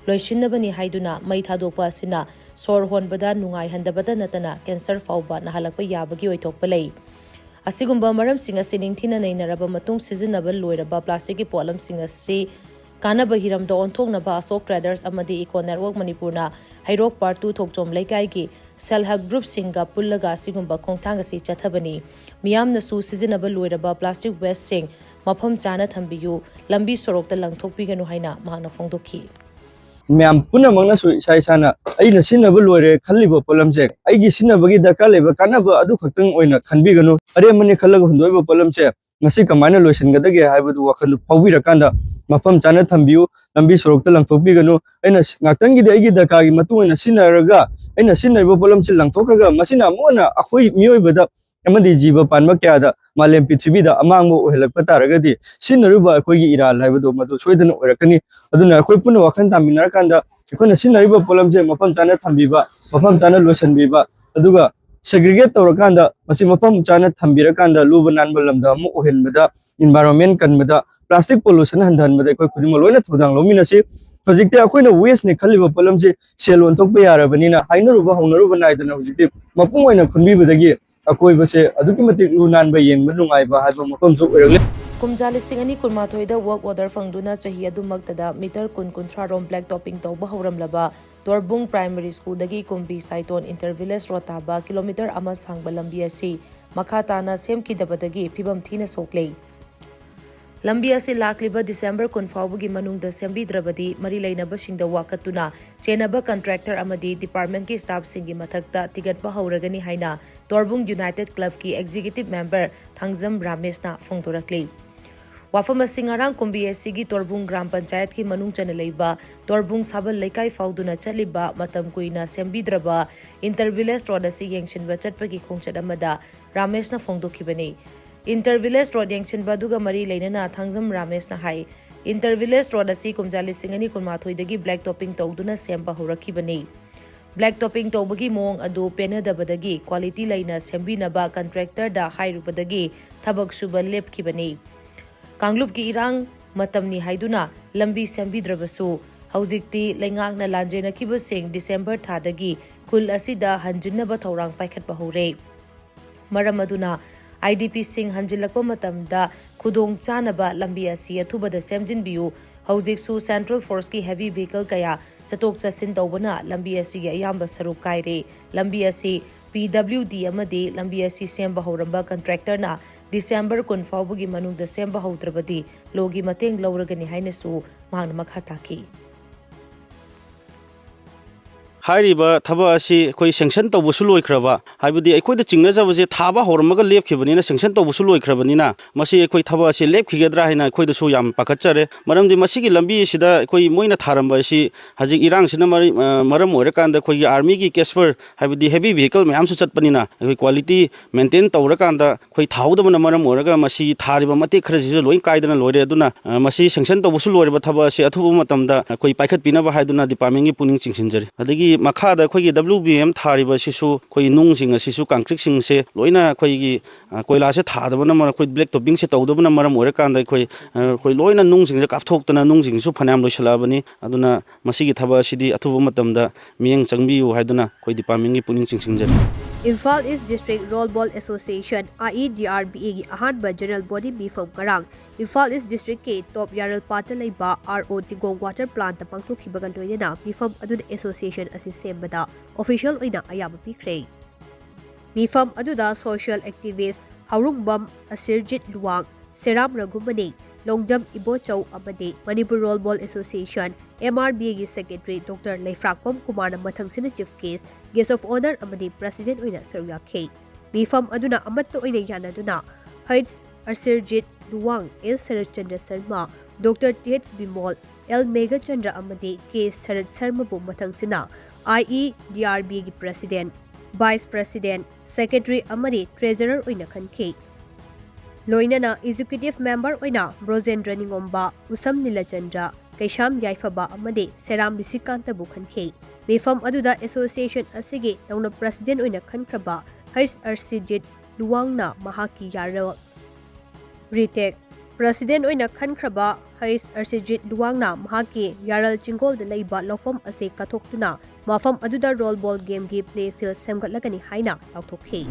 ꯂꯣꯏꯁꯤꯟꯅꯕꯅꯤ ꯍꯥꯏꯗꯨꯅ ꯃꯩ ꯊꯥꯗꯣꯛꯄ ꯑꯁꯤꯅ ꯁꯣꯔ ꯍꯣꯟꯕꯗ ꯅꯨꯡꯉꯥꯏꯍꯟꯗꯕꯇ ꯅꯠꯇꯅ ꯀꯦꯟꯁꯔ ꯐꯥꯎꯕ ꯅꯥꯍꯜꯂꯛꯄ ꯌꯥꯕꯒꯤ ꯑꯣꯏꯊꯣꯛꯄ ꯂꯩ꯫ ꯑꯁꯤꯒꯨꯝꯕ ꯃꯔꯝꯁꯤꯡ ꯑꯁꯤ ꯅꯤꯡꯊꯤꯅ ꯅꯩꯅꯔꯕ ꯃꯇꯨꯡ ꯁꯤꯖꯤꯟꯅꯕ ꯂꯣꯏꯔꯕ ꯄ꯭ꯂꯥꯁꯇꯤꯛꯀꯤ ꯄꯣꯠꯂꯝꯁꯤꯡ ꯑꯁꯤ ꯀꯥꯟꯅꯕ ꯍꯤꯔꯝꯗ ꯑꯣꯟꯊꯣꯛꯅꯕ ꯑꯁꯣꯛ ꯇ꯭ꯔꯦꯗꯔꯁ ꯑꯃꯗꯤ ꯏꯀꯣ ꯅꯦꯠꯋꯔꯛ ꯃꯅꯤꯄꯨꯔꯅ ꯍꯩꯔꯣꯛ ꯄꯥꯔꯠ ꯇꯨ ꯊꯣꯛꯆꯣꯝ ꯂꯩꯀꯥꯏꯒꯤ ꯁꯦꯜꯐ ꯍꯦꯜꯞ ꯒ꯭ꯔꯨꯞꯁꯤꯡꯒ ꯄꯨꯜꯂꯒ ꯑꯁꯤꯒꯨꯝꯕ ꯈꯣꯡꯊꯥꯡ ꯑꯁꯤ ꯆꯠꯊꯕꯅꯤ꯫ ꯃꯤꯌꯥꯝꯅꯁꯨ ꯁꯤꯖꯤꯟꯅꯕ ꯂꯣꯏꯔꯕ ꯄ꯭ꯂꯥꯁꯇꯤꯛ ꯋꯦꯁꯁꯤꯡ ꯃꯐꯝ ꯆꯥꯅ ꯊꯝꯕꯤꯌꯨ, ꯂꯝꯕꯤ ꯁꯣꯔꯣꯛꯇ ꯂꯪꯊꯣꯛꯄꯤꯒꯅꯨ ꯍꯥꯏꯅ ꯃꯍꯥꯛꯅ ꯐꯣꯡꯗꯣꯛꯈꯤ꯫ ꯃꯌꯥꯝ ꯄꯨꯝꯅꯃꯛꯅꯁꯨ ꯏꯁꯥ ꯏꯁꯥꯅ ꯑꯩꯅ ꯁꯤꯖꯤꯟꯅꯕ ꯂꯣꯏꯔꯦ ꯈꯜꯂꯤꯕ ꯄꯣꯠꯂꯝꯁꯦ ꯑꯩꯒꯤ ꯁꯤꯖꯤꯟꯅꯕꯒꯤ ꯗꯔꯀꯥꯔ ꯂꯩꯕ ꯀꯥꯟꯅꯕ ꯑꯗꯨ ꯈꯛꯇꯪ ꯑꯣꯏꯅ ꯈꯟꯕꯤꯒꯅꯨ꯫ ꯑꯔꯦꯝꯕꯅꯤ ꯈꯜꯂꯒ ꯍꯨꯟꯗꯣꯛꯏꯕ ꯄꯣꯠꯂꯝꯁꯦ ꯉꯁꯤ ꯀꯃꯥꯏꯅ ꯂꯣꯏꯁꯤꯟꯒꯗꯒꯦ ꯍꯥꯏꯕꯗꯨ ꯋꯥꯈꯜꯗꯨ ꯐꯥꯎꯕꯤꯔꯀꯥꯟꯗ ꯃꯐꯝ ꯆꯥꯅ ꯊꯝꯕꯤꯌꯨ, ꯂꯝꯕꯤ ꯁꯣꯔꯣꯛꯇ ꯂꯪꯊꯣꯛꯄꯤꯒꯅꯨ꯫ ꯑꯩꯅ ꯉꯥꯛꯇꯪꯒꯤꯗꯤ ꯑꯩꯒꯤ ꯗꯔꯀꯥꯔꯒꯤ ꯃꯇꯨꯡ ꯏꯟꯅ ꯁꯤꯖꯤꯟꯅꯔꯒ ꯑꯩꯅ ꯁꯤꯖꯤꯟꯅꯔꯤꯕ ꯄꯣꯠꯂꯝꯁꯤ ꯂꯪꯊꯣꯛꯈ꯭ꯔꯒ ꯃꯁꯤꯅ ꯑꯃꯨꯛ ꯍꯟꯅ ꯑꯩꯈꯣꯏ ꯃꯤꯑꯣꯏꯕꯗ ꯑꯃꯗꯤ ꯖꯤꯕ ꯄꯥꯟꯕ ꯀꯌꯥꯗ ꯃꯥꯂꯦꯝ ꯄ꯭ꯔꯤꯊꯤꯕꯤꯗ ꯑꯃꯥꯡꯕ ꯑꯣꯏꯍꯜꯂꯛꯄ ꯇꯥꯔꯒꯗꯤ ꯁꯤꯖꯤꯟꯅꯔꯤꯕ ꯑꯩꯈꯣꯏꯒꯤ ꯏꯔꯥꯜ ꯍꯥꯏꯕꯗꯣ ꯃꯗꯨ ꯁꯣꯏꯗꯅ ꯑꯣꯏꯔꯛꯀꯅꯤ꯫ ꯑꯗꯨꯅ ꯑꯩꯈꯣꯏ ꯄꯨꯟꯅ ꯋꯥꯈꯜ ꯇꯥꯃꯤꯟꯅꯔꯀꯥꯟꯗ ꯑꯩꯈꯣꯏꯅ ꯁꯤꯖꯤꯟꯅꯔꯤꯕ ꯄꯣꯠꯂꯝꯁꯦ ꯃꯐꯝ ꯆꯥꯅ ꯊꯝꯕꯤꯕ, ꯃꯐꯝ ꯆꯥꯅ ꯂꯣꯏꯁꯤꯟꯕꯤꯕ, ꯑꯗꯨꯒ ꯁꯦꯒ꯭ꯔꯤꯒꯦꯠ ꯇꯧꯔꯀꯥꯟꯗ ꯃꯁꯤ ꯃꯐꯝ ꯆꯥꯅ ꯊꯝꯕꯤꯔꯀꯥꯟꯗ ꯂꯨꯕ ꯅꯥꯟꯕ ꯂꯝꯗꯝ ꯑꯃ ꯑꯣꯏꯍꯟꯕꯗ, ꯏꯟꯚꯥꯏꯔꯣꯟꯃꯦꯟ ꯀꯟꯕꯗ, ꯄ꯭ꯂꯥꯁꯇꯤꯛ ꯄꯣꯂꯨꯁꯟ ꯍꯟꯊꯍꯟꯕꯗ ꯑꯩꯈꯣꯏ ꯈꯨꯗꯤꯡꯃꯛ ꯂꯣꯏꯅ ꯊꯧꯗꯥꯡ ꯂꯧꯃꯤꯟꯅꯁꯤ꯫ ꯍꯧꯖꯤꯛꯇꯤ ꯑꯩꯈꯣꯏꯅ ꯋꯦꯁꯅꯦ ꯈꯜꯂꯤꯕ ꯄꯣꯠꯂꯝꯁꯤ ꯁꯦꯜ ꯑꯣꯟꯊꯣꯛꯄ ꯌꯥꯔꯕꯅꯤꯅ ꯍꯥꯏꯅꯔꯨꯕ ꯍꯧꯅꯔꯨꯕ ꯅꯥꯏꯗꯅ ꯍꯧꯖꯤꯛꯇꯤ ꯃꯄꯨꯡ ꯑꯣꯏꯅ ꯈꯨꯟꯕꯤꯕꯗꯒꯤ ꯑꯀꯣꯏꯕꯁꯦ ꯑꯗꯨꯛꯀꯤ ꯃꯇꯤꯛ ꯂꯨ ꯅꯥꯟꯕ, ꯌꯦꯡꯕ ꯅꯨꯡꯉꯥꯏꯕ ꯍꯥꯏꯕ ꯃꯐꯝꯁꯨ ꯑꯣꯏꯔꯛꯂꯦ꯫ ꯀꯨꯝꯖꯥ ꯂꯤꯁꯤꯡ ꯑꯅꯤ ꯀꯨꯟꯃꯥꯊꯣꯏꯗ work order ꯐꯪꯗꯨꯅ ꯆꯍꯤ ꯑꯗꯨꯃꯛꯇꯗ ꯃꯤꯇꯔ ꯀꯨꯟ ꯀꯨꯟꯊ꯭ꯔꯥ ꯔꯣꯝ black topping ꯇꯧꯕ ꯍꯧꯔꯝꯂꯕ ꯇꯣꯔꯕꯨꯡ Primary Schoolꯗꯒꯤ ꯀꯨꯝꯕꯤ ꯁꯥꯏꯇꯣꯟ Inter Village Road ꯇꯥꯕ ꯀꯤꯂꯣꯃꯤꯇꯔ ꯑꯃ ꯁꯥꯡꯕ ꯂꯝꯕꯤ ꯑꯁꯤ ꯃꯈꯥ ꯇꯥꯅ ꯁꯦꯝꯈꯤꯗꯕꯗꯒꯤ ꯐꯤꯕꯝ ꯊꯤꯅ ꯁꯣꯛꯂꯦ꯫ ꯂꯝꯕꯤ ꯑꯁꯤ ꯂꯥꯛꯂꯤꯕ ꯗꯤꯁꯦꯝꯕꯔ ꯀꯨꯟ ꯐꯥꯎꯕꯒꯤ ꯃꯅꯨꯡꯗ ꯁꯦꯝꯕꯤꯗ꯭ꯔꯕꯗꯤ ꯃꯔꯤ ꯂꯩꯅꯕꯁꯤꯡꯗ ꯋꯥꯀꯠꯇꯨꯅ ꯆꯦꯟꯅꯕ contractor ꯑꯃꯗꯤ departmentꯀꯤ staffꯁꯤꯡꯒꯤ ꯃꯊꯛꯇ ꯊꯤꯒꯠꯄ ꯍꯧꯔꯒꯅꯤ ꯍꯥꯏꯅ ꯇꯣꯔꯕꯨꯡ United Clubꯀꯤ executive member ꯊꯥꯡꯖꯝ ꯔꯥꯃꯦꯁꯅ ꯐꯣꯡꯗꯣꯔꯛꯂꯤ꯫ ꯋꯥꯐꯝ ꯑꯁꯤ ꯉꯔꯥꯡ ꯀꯨꯝꯕꯤ ꯑꯁꯤꯒꯤ ꯇꯣꯔꯕꯨꯡ ꯒ꯭ꯔꯥꯝ ꯄꯟꯆꯥꯌꯠꯀꯤ ꯃꯅꯨꯡ ꯆꯟꯅ ꯂꯩꯕ ꯇꯣꯔꯕꯨꯡ ꯁꯥꯕꯜ ꯂꯩꯀꯥꯏ ꯐꯥꯎꯗꯨꯅ ꯆꯠꯂꯤꯕ ꯃꯇꯝ ꯀꯨꯏꯅ ꯁꯦꯝꯕꯤꯗ꯭ꯔꯕ Inter Village Road ꯑꯁꯤ ꯌꯦꯡꯁꯤꯟꯕ ꯆꯠꯄꯒꯤ ꯈꯣꯡꯆꯠ ꯑꯃꯗ ꯔꯥꯃꯦꯁꯅ ꯐꯣꯡꯗꯣꯛꯈꯤꯕꯅꯤ꯫ Inter Village Road ꯌꯦꯡꯁꯤꯟꯕ ꯑꯗꯨꯒ ꯃꯔꯤ ꯂꯩꯅꯅ ꯊꯥꯡꯖꯝ ꯔꯥꯃꯦꯁꯅ ꯍꯥꯏ, Inter Village Road ꯑꯁꯤ ꯀꯨꯝꯖꯥ ꯂꯤꯁꯤꯡ ꯑꯅꯤ ꯀꯨꯟꯃꯥꯊꯣꯏꯗꯒꯤ black topping ꯇꯧꯗꯨꯅ ꯁꯦꯝꯕ ꯍꯧꯔꯛꯈꯤꯕꯅꯤ꯫ Black topping ꯇꯧꯕꯒꯤ ꯃꯑꯣꯡ ꯑꯗꯨ ꯄꯦꯟꯅꯗꯕꯗꯒꯤ quality ꯂꯩꯅ ꯁꯦꯝꯕꯤꯅꯕ contractorꯗ ꯍꯥꯏꯔꯨꯕꯗꯒꯤ ꯊꯕꯛ ꯁꯨꯕ ꯂꯦꯞꯈꯤꯕꯅꯤ꯫ ꯀꯥꯡꯂꯨꯞꯀꯤ ꯏꯔꯥꯡ ꯃꯇꯝꯅꯤ ꯍꯥꯏꯗꯨꯅ ꯂꯝꯕꯤ ꯁꯦꯝꯕꯤꯗ꯭ꯔꯕꯁꯨ, ꯍꯧꯖꯤꯛꯇꯤ ꯂꯩꯉꯥꯛꯅ ꯂꯥꯟꯖꯦꯟꯅꯈꯤꯕꯁꯤꯡ ꯗꯤꯁꯦꯝꯕꯔ ꯊꯥꯗꯒꯤ ꯈꯨꯜ ꯑꯁꯤꯗ ꯍꯟꯖꯤꯟꯅꯕ ꯊꯧꯔꯥꯡ ꯄꯥꯏꯈꯠꯄ ꯍꯧꯔꯦ꯫ ꯃꯔꯝ ꯑꯗꯨꯅ IDPꯁꯤꯡ ꯍꯟꯖꯤꯜꯂꯛꯄ ꯃꯇꯝꯗ ꯈꯨꯗꯣꯡ ꯆꯥꯅꯕ ꯂꯝꯕꯤ ꯑꯁꯤ ꯑꯊꯨꯕꯗ ꯁꯦꯝꯖꯤꯟꯕꯤꯌꯨ꯫ ꯍꯧꯖꯤꯛꯁꯨ Central Forceꯀꯤ heavy vehicle ꯀꯌꯥ ꯆꯠꯊꯣꯛ ꯆꯠꯁꯤꯟ ꯇꯧꯕꯅ ꯂꯝꯕꯤ ꯑꯁꯤꯒꯤ ꯑꯌꯥꯝꯕ ꯁꯔꯨꯛ ꯀꯥꯏꯔꯦ꯫ ꯂꯝꯕꯤ ꯑꯁꯤ PWD ꯑꯃꯗꯤ ꯂꯝꯕꯤ ꯑꯁꯤ ꯁꯦꯝꯕ ꯍꯧꯔꯝꯕ contractorꯅ ꯗꯤꯁꯦꯝꯕꯔ ꯀꯨꯟ ꯐꯥꯎꯕꯒꯤ ꯃꯅꯨꯡꯗ ꯁꯦꯝꯕ ꯍꯧꯗ꯭ꯔꯕꯗꯤ ꯂꯣꯒꯤ ꯃꯇꯦꯡ ꯂꯧꯔꯒꯅꯤ ꯍꯥꯏꯅꯁꯨ ꯃꯍꯥꯛꯅ ꯃꯈꯥ ꯇꯥꯈꯤ꯫ ꯍꯥꯏꯔꯤꯕ ꯊꯕꯛ ꯑꯁꯤ ꯑꯩꯈꯣꯏ sanction ꯇꯧꯕꯁꯨ ꯂꯣꯏꯈ꯭ꯔꯕ, ꯍꯥꯏꯕꯗꯤ ꯑꯩꯈꯣꯏꯗ ꯆꯤꯡꯅꯖꯕꯁꯦ ꯊꯥꯕ ꯍꯧꯔꯝꯃꯒ ꯂꯦꯞꯈꯤꯕꯅꯤꯅ, sanction ꯇꯧꯕꯁꯨ ꯂꯣꯏꯈ꯭ꯔꯕꯅꯤꯅ, ꯃꯁꯤ ꯑꯩꯈꯣꯏ ꯊꯕꯛ ꯑꯁꯤ ꯂꯦꯞꯈꯤꯒꯗ꯭ꯔꯥ ꯍꯥꯏꯅ ꯑꯩꯈꯣꯏꯗꯁꯨ ꯌꯥꯝ ꯄꯥꯈꯠꯆꯔꯦ꯫ ꯃꯔꯝꯗꯤ ꯃꯁꯤꯒꯤ ꯂꯝꯕꯤ ꯑꯁꯤꯗ ꯑꯩꯈꯣꯏ ꯃꯣꯏꯅ ꯊꯥꯔꯝꯕ ꯑꯁꯤ ꯍꯧꯖꯤꯛ ꯏꯔꯥꯡꯁꯤꯅ ꯃꯔꯤ-, ꯑ, ꯃꯔꯝ ꯑꯣꯏꯔꯀꯥꯟꯗ ꯑꯩꯈꯣꯏꯒꯤ armyꯒꯤ cash ꯍꯥꯏꯕꯗꯤ heavy vehicle ꯃꯌꯥꯝꯁꯨ ꯆꯠꯄꯅꯤꯅ, ꯑꯩꯈꯣꯏ quality maintain ꯇꯧꯔꯀꯥꯟꯗ ꯑꯩꯈꯣꯏ ꯊꯥꯍꯧꯗꯕꯅ ꯃꯔꯝ ꯑꯣꯏꯔꯒ ꯃꯁꯤ ꯊꯥꯔꯤꯕ ꯃꯇꯦꯛ ꯈꯔꯁꯤꯁꯨ ꯂꯣꯏ ꯀꯥꯏꯗꯅ ꯂꯣꯏꯔꯦ꯫ ꯑꯗꯨꯅ, ꯑ, ꯃꯁꯤ sanction ꯇꯧꯕꯁꯨ ꯂꯣꯏꯔꯕ ꯊꯕꯛ ꯑꯁꯤ ꯑꯊꯨꯕ ꯃꯇꯝꯗ ꯑꯩꯈꯣꯏ ꯄꯥꯏꯈꯠꯄꯤꯅꯕ ꯍꯥꯏꯗꯨꯅ departmentꯀꯤ ꯄꯨꯛꯅꯤꯡ ꯆꯤꯡꯁꯤꯟꯖꯔꯤ꯫ ꯑꯗꯒꯤ ꯃꯈꯥꯗ ꯑꯩꯈꯣꯏꯒꯤ WBM ꯊꯥꯔꯤꯕ ꯑꯁꯤꯁꯨ ꯑꯩꯈꯣꯏ ꯅꯨꯡꯁꯤꯡ ꯑꯁꯤꯁꯨ concreteꯁꯤꯡꯁꯦ ꯂꯣꯏꯅ ꯑꯩꯈꯣꯏꯒꯤ, ꯑ, ꯀꯣꯏꯂꯥꯁꯦ ꯊꯥꯗꯕꯅ ꯃꯔꯝ, ꯑꯩꯈꯣꯏ black toppingꯁꯦ ꯇꯧꯗꯕꯅ ꯃꯔꯝ ꯑꯣꯏꯔꯀꯥꯟꯗ ꯑꯩꯈꯣꯏ, ꯑ, ꯑꯩꯈꯣꯏ ꯂꯣꯏꯅ ꯅꯨꯡꯁꯤꯡꯁꯦ ꯀꯥꯞꯊꯣꯛꯇꯅ ꯅꯨꯡꯁꯤꯡꯁꯨ ꯐꯅꯌꯥꯝ ꯂꯣꯏꯁꯤꯜꯂꯛꯑꯕꯅꯤ꯫ ꯑꯗꯨꯅ ꯃꯁꯤꯒꯤ ꯊꯕꯛ ꯑꯁꯤꯗꯤ ꯑꯊꯨꯕ ꯃꯇꯝꯗ ꯃꯤꯠꯌꯦꯡ ꯆꯪꯕꯤꯌꯨ ꯍꯥꯏꯗꯨꯅ ꯑꯩꯈꯣꯏ departmentꯀꯤ ꯄꯨꯛꯅꯤꯡ ꯆꯤꯡꯁꯤꯟꯖꯔꯤ꯫ Imphal East District Roll Ball Association, I E D R B A ꯒꯤ ꯑꯍꯥꯟꯕ General Body ꯃꯤꯐꯝ ꯉꯔꯥꯡ ꯏꯝꯐꯥꯜ ꯏꯁ ꯗꯤꯁꯇ꯭ꯔꯤꯛꯀꯤ ꯇꯣꯞ ꯌꯥꯔꯜꯄꯥꯠꯇ ꯂꯩꯕ ꯑꯥꯔ ꯑꯣ ꯇꯤꯒꯣꯡ ꯋꯥꯇꯔ ꯄ꯭ꯂꯥꯟꯠꯇ ꯄꯥꯡꯊꯣꯛꯈꯤꯕꯒ ꯂꯣꯏꯅꯅ ꯃꯤꯐꯝ ꯑꯗꯨꯅ association ꯑꯁꯤ ꯁꯦꯝꯕꯗ official ꯑꯣꯏꯅ ꯑꯌꯥꯕ ꯄꯤꯈ꯭ꯔꯦ꯫ ꯃꯤꯐꯝ ꯑꯗꯨꯗ social activist ꯍꯥꯎꯔꯨꯡꯕꯝ ꯑꯁꯤꯔꯖꯤꯠ ꯂꯨꯋꯥꯡ, ꯁꯦꯔꯥꯝ ꯔꯘꯨꯃꯅꯤ, ꯂꯣꯡꯖꯝ ꯏꯕꯣꯆꯧ ꯑꯃꯗꯤ Manipur Roll Ball Association, M R B A ꯒꯤ secretary Doctor ꯂꯩꯐ꯭ꯔꯥꯛꯄꯝ ꯀꯨꯃꯥꯔꯅ ꯃꯊꯪꯁꯤꯠꯅ chief guest, guest of honour ꯑꯃꯗꯤ president ꯑꯣꯏꯅ ꯁꯔꯨꯛ ꯌꯥꯈꯤ꯫ ꯃꯤꯐꯝ ꯑꯗꯨꯅ ꯑꯃꯠꯇ ꯑꯣꯏꯅ ꯌꯥꯅꯗꯨꯅ ꯍꯩꯆ Asirjit Luwang, L Saratchandra Sharma, doctor T H Bimol, L Meghachandra ꯑꯃꯗꯤ K shirt ꯁꯔꯃꯕꯨ ꯃꯊꯪꯁꯤꯠꯅ I E D R B ꯒꯤ president, vice president, secretary ꯑꯃꯗꯤ treasurer ꯑꯣꯏꯅ ꯈꯟꯈꯤ꯫ ꯂꯣꯏꯅꯅ executive member ꯑꯣꯏꯅ ꯕ꯭ꯔꯣꯖꯦꯟꯗ꯭ꯔ ꯅꯤꯉꯣꯝꯕ, ꯎꯁꯝ ꯅꯤꯂꯆꯟꯗ꯭ꯔ, ꯀꯩꯁꯥꯝ ꯌꯥꯏꯐꯕ ꯑꯃꯗꯤ ꯁꯦꯔꯥꯝ ꯔꯤꯁꯤꯀꯥꯟꯇꯕꯨ ꯈꯟꯈꯤ꯫ ꯃꯤꯐꯝ ꯑꯗꯨꯗ association ꯑꯁꯤꯒꯤ ꯅꯧꯅ president ꯑꯣꯏꯅ ꯈꯟꯈ꯭ꯔꯕ ꯍꯩꯆ ꯑꯔꯁꯤꯖꯤꯠ ꯂꯨꯋꯥꯡꯅ ꯃꯍꯥꯛꯀꯤ ꯌꯥꯔꯜ retake, president ꯑꯣꯏꯅ ꯈꯟꯈ꯭ꯔꯕ ꯍꯩꯆ ꯑꯔꯁꯤꯖꯤꯠ ꯂꯨꯋꯥꯡꯅ ꯃꯍꯥꯛꯀꯤ ꯌꯥꯔꯜ ꯆꯤꯡꯒꯣꯜꯗ ꯂꯩꯕ ꯂꯧꯐꯝ ꯑꯁꯤ ꯀꯠꯊꯣꯛꯇꯨꯅ ꯃꯐꯝ ꯑꯗꯨꯗ roll ball game ꯒꯤ play field ꯁꯦꯝꯒꯠꯂꯒꯅꯤ ꯍꯥꯏꯅ ꯂꯥꯎꯊꯣꯛꯈꯤ꯫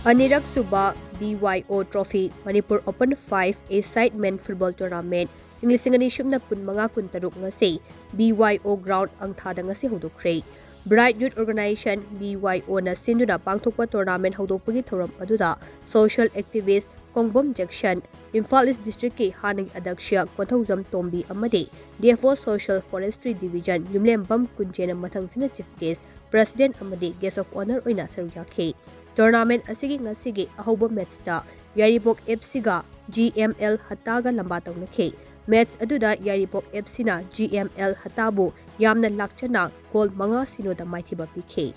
ꯑꯅꯤꯔꯛ ꯁꯨꯕ B Y O Trophy Manipur Open five A side men football tournament ꯏꯪ ꯂꯤꯁꯤꯡ ꯑꯅꯤ ꯁꯨꯞꯅ ꯀꯨꯟꯃꯉꯥ ꯀꯨꯟꯇꯔꯨꯛ ꯉꯁꯤ B Y O ground ꯑꯪꯊꯥꯗ ꯉꯁꯤ ꯍꯧꯗꯣꯛꯈ꯭ꯔꯦ꯫ Bright Youth Organization, B Y O ꯅ ꯁꯤꯟꯗꯨꯅ ꯄꯥꯡꯊꯣꯛꯄ tournament ꯍꯧꯗꯣꯛꯄꯒꯤ ꯊꯧꯔꯝ ꯑꯗꯨꯗ social activist ꯀꯣꯡꯕꯝ ꯖꯦꯛꯁꯟ, ꯏꯝꯐꯥꯜ ꯏꯁ ꯗꯤꯁꯇ꯭ꯔꯤꯛꯀꯤ ꯍꯥꯟꯅꯒꯤ ꯑꯗꯛꯁ꯭ꯌ ꯀꯣꯟꯊꯧꯖꯝ ꯇꯣꯝꯕꯤ ꯑꯃꯗꯤ D F O Social Forestry Division ꯌꯨꯝꯂꯦꯝꯕꯝ ꯀꯨꯟꯖꯦꯅ ꯃꯊꯪꯁꯤꯠꯅ chief guest, president ꯑꯃꯗꯤ guest of honour ꯑꯣꯏꯅ ꯁꯔꯨꯛ ꯌꯥꯈꯤ꯫ Tournament ꯑꯁꯤꯒꯤ ꯉꯁꯤꯒꯤ ꯑꯍꯧꯕ match ꯇ ꯌꯥꯏꯔꯤꯄꯣꯛ F C ꯒ G M L ꯍꯠꯇꯥꯒ ꯂꯝꯕꯥ ꯇꯧꯅꯈꯤ꯫ Match ꯑꯗꯨꯗ ꯌꯥꯏꯔꯤꯄꯣꯛ F C ꯅ G M L ꯍꯠꯇꯥꯕꯨ ꯌꯥꯝꯅ ꯂꯥꯛꯆꯅ goal ꯃꯉꯥ ꯁꯤꯅꯣꯗ ꯃꯥꯏꯊꯤꯕ ꯄꯤꯈꯤ꯫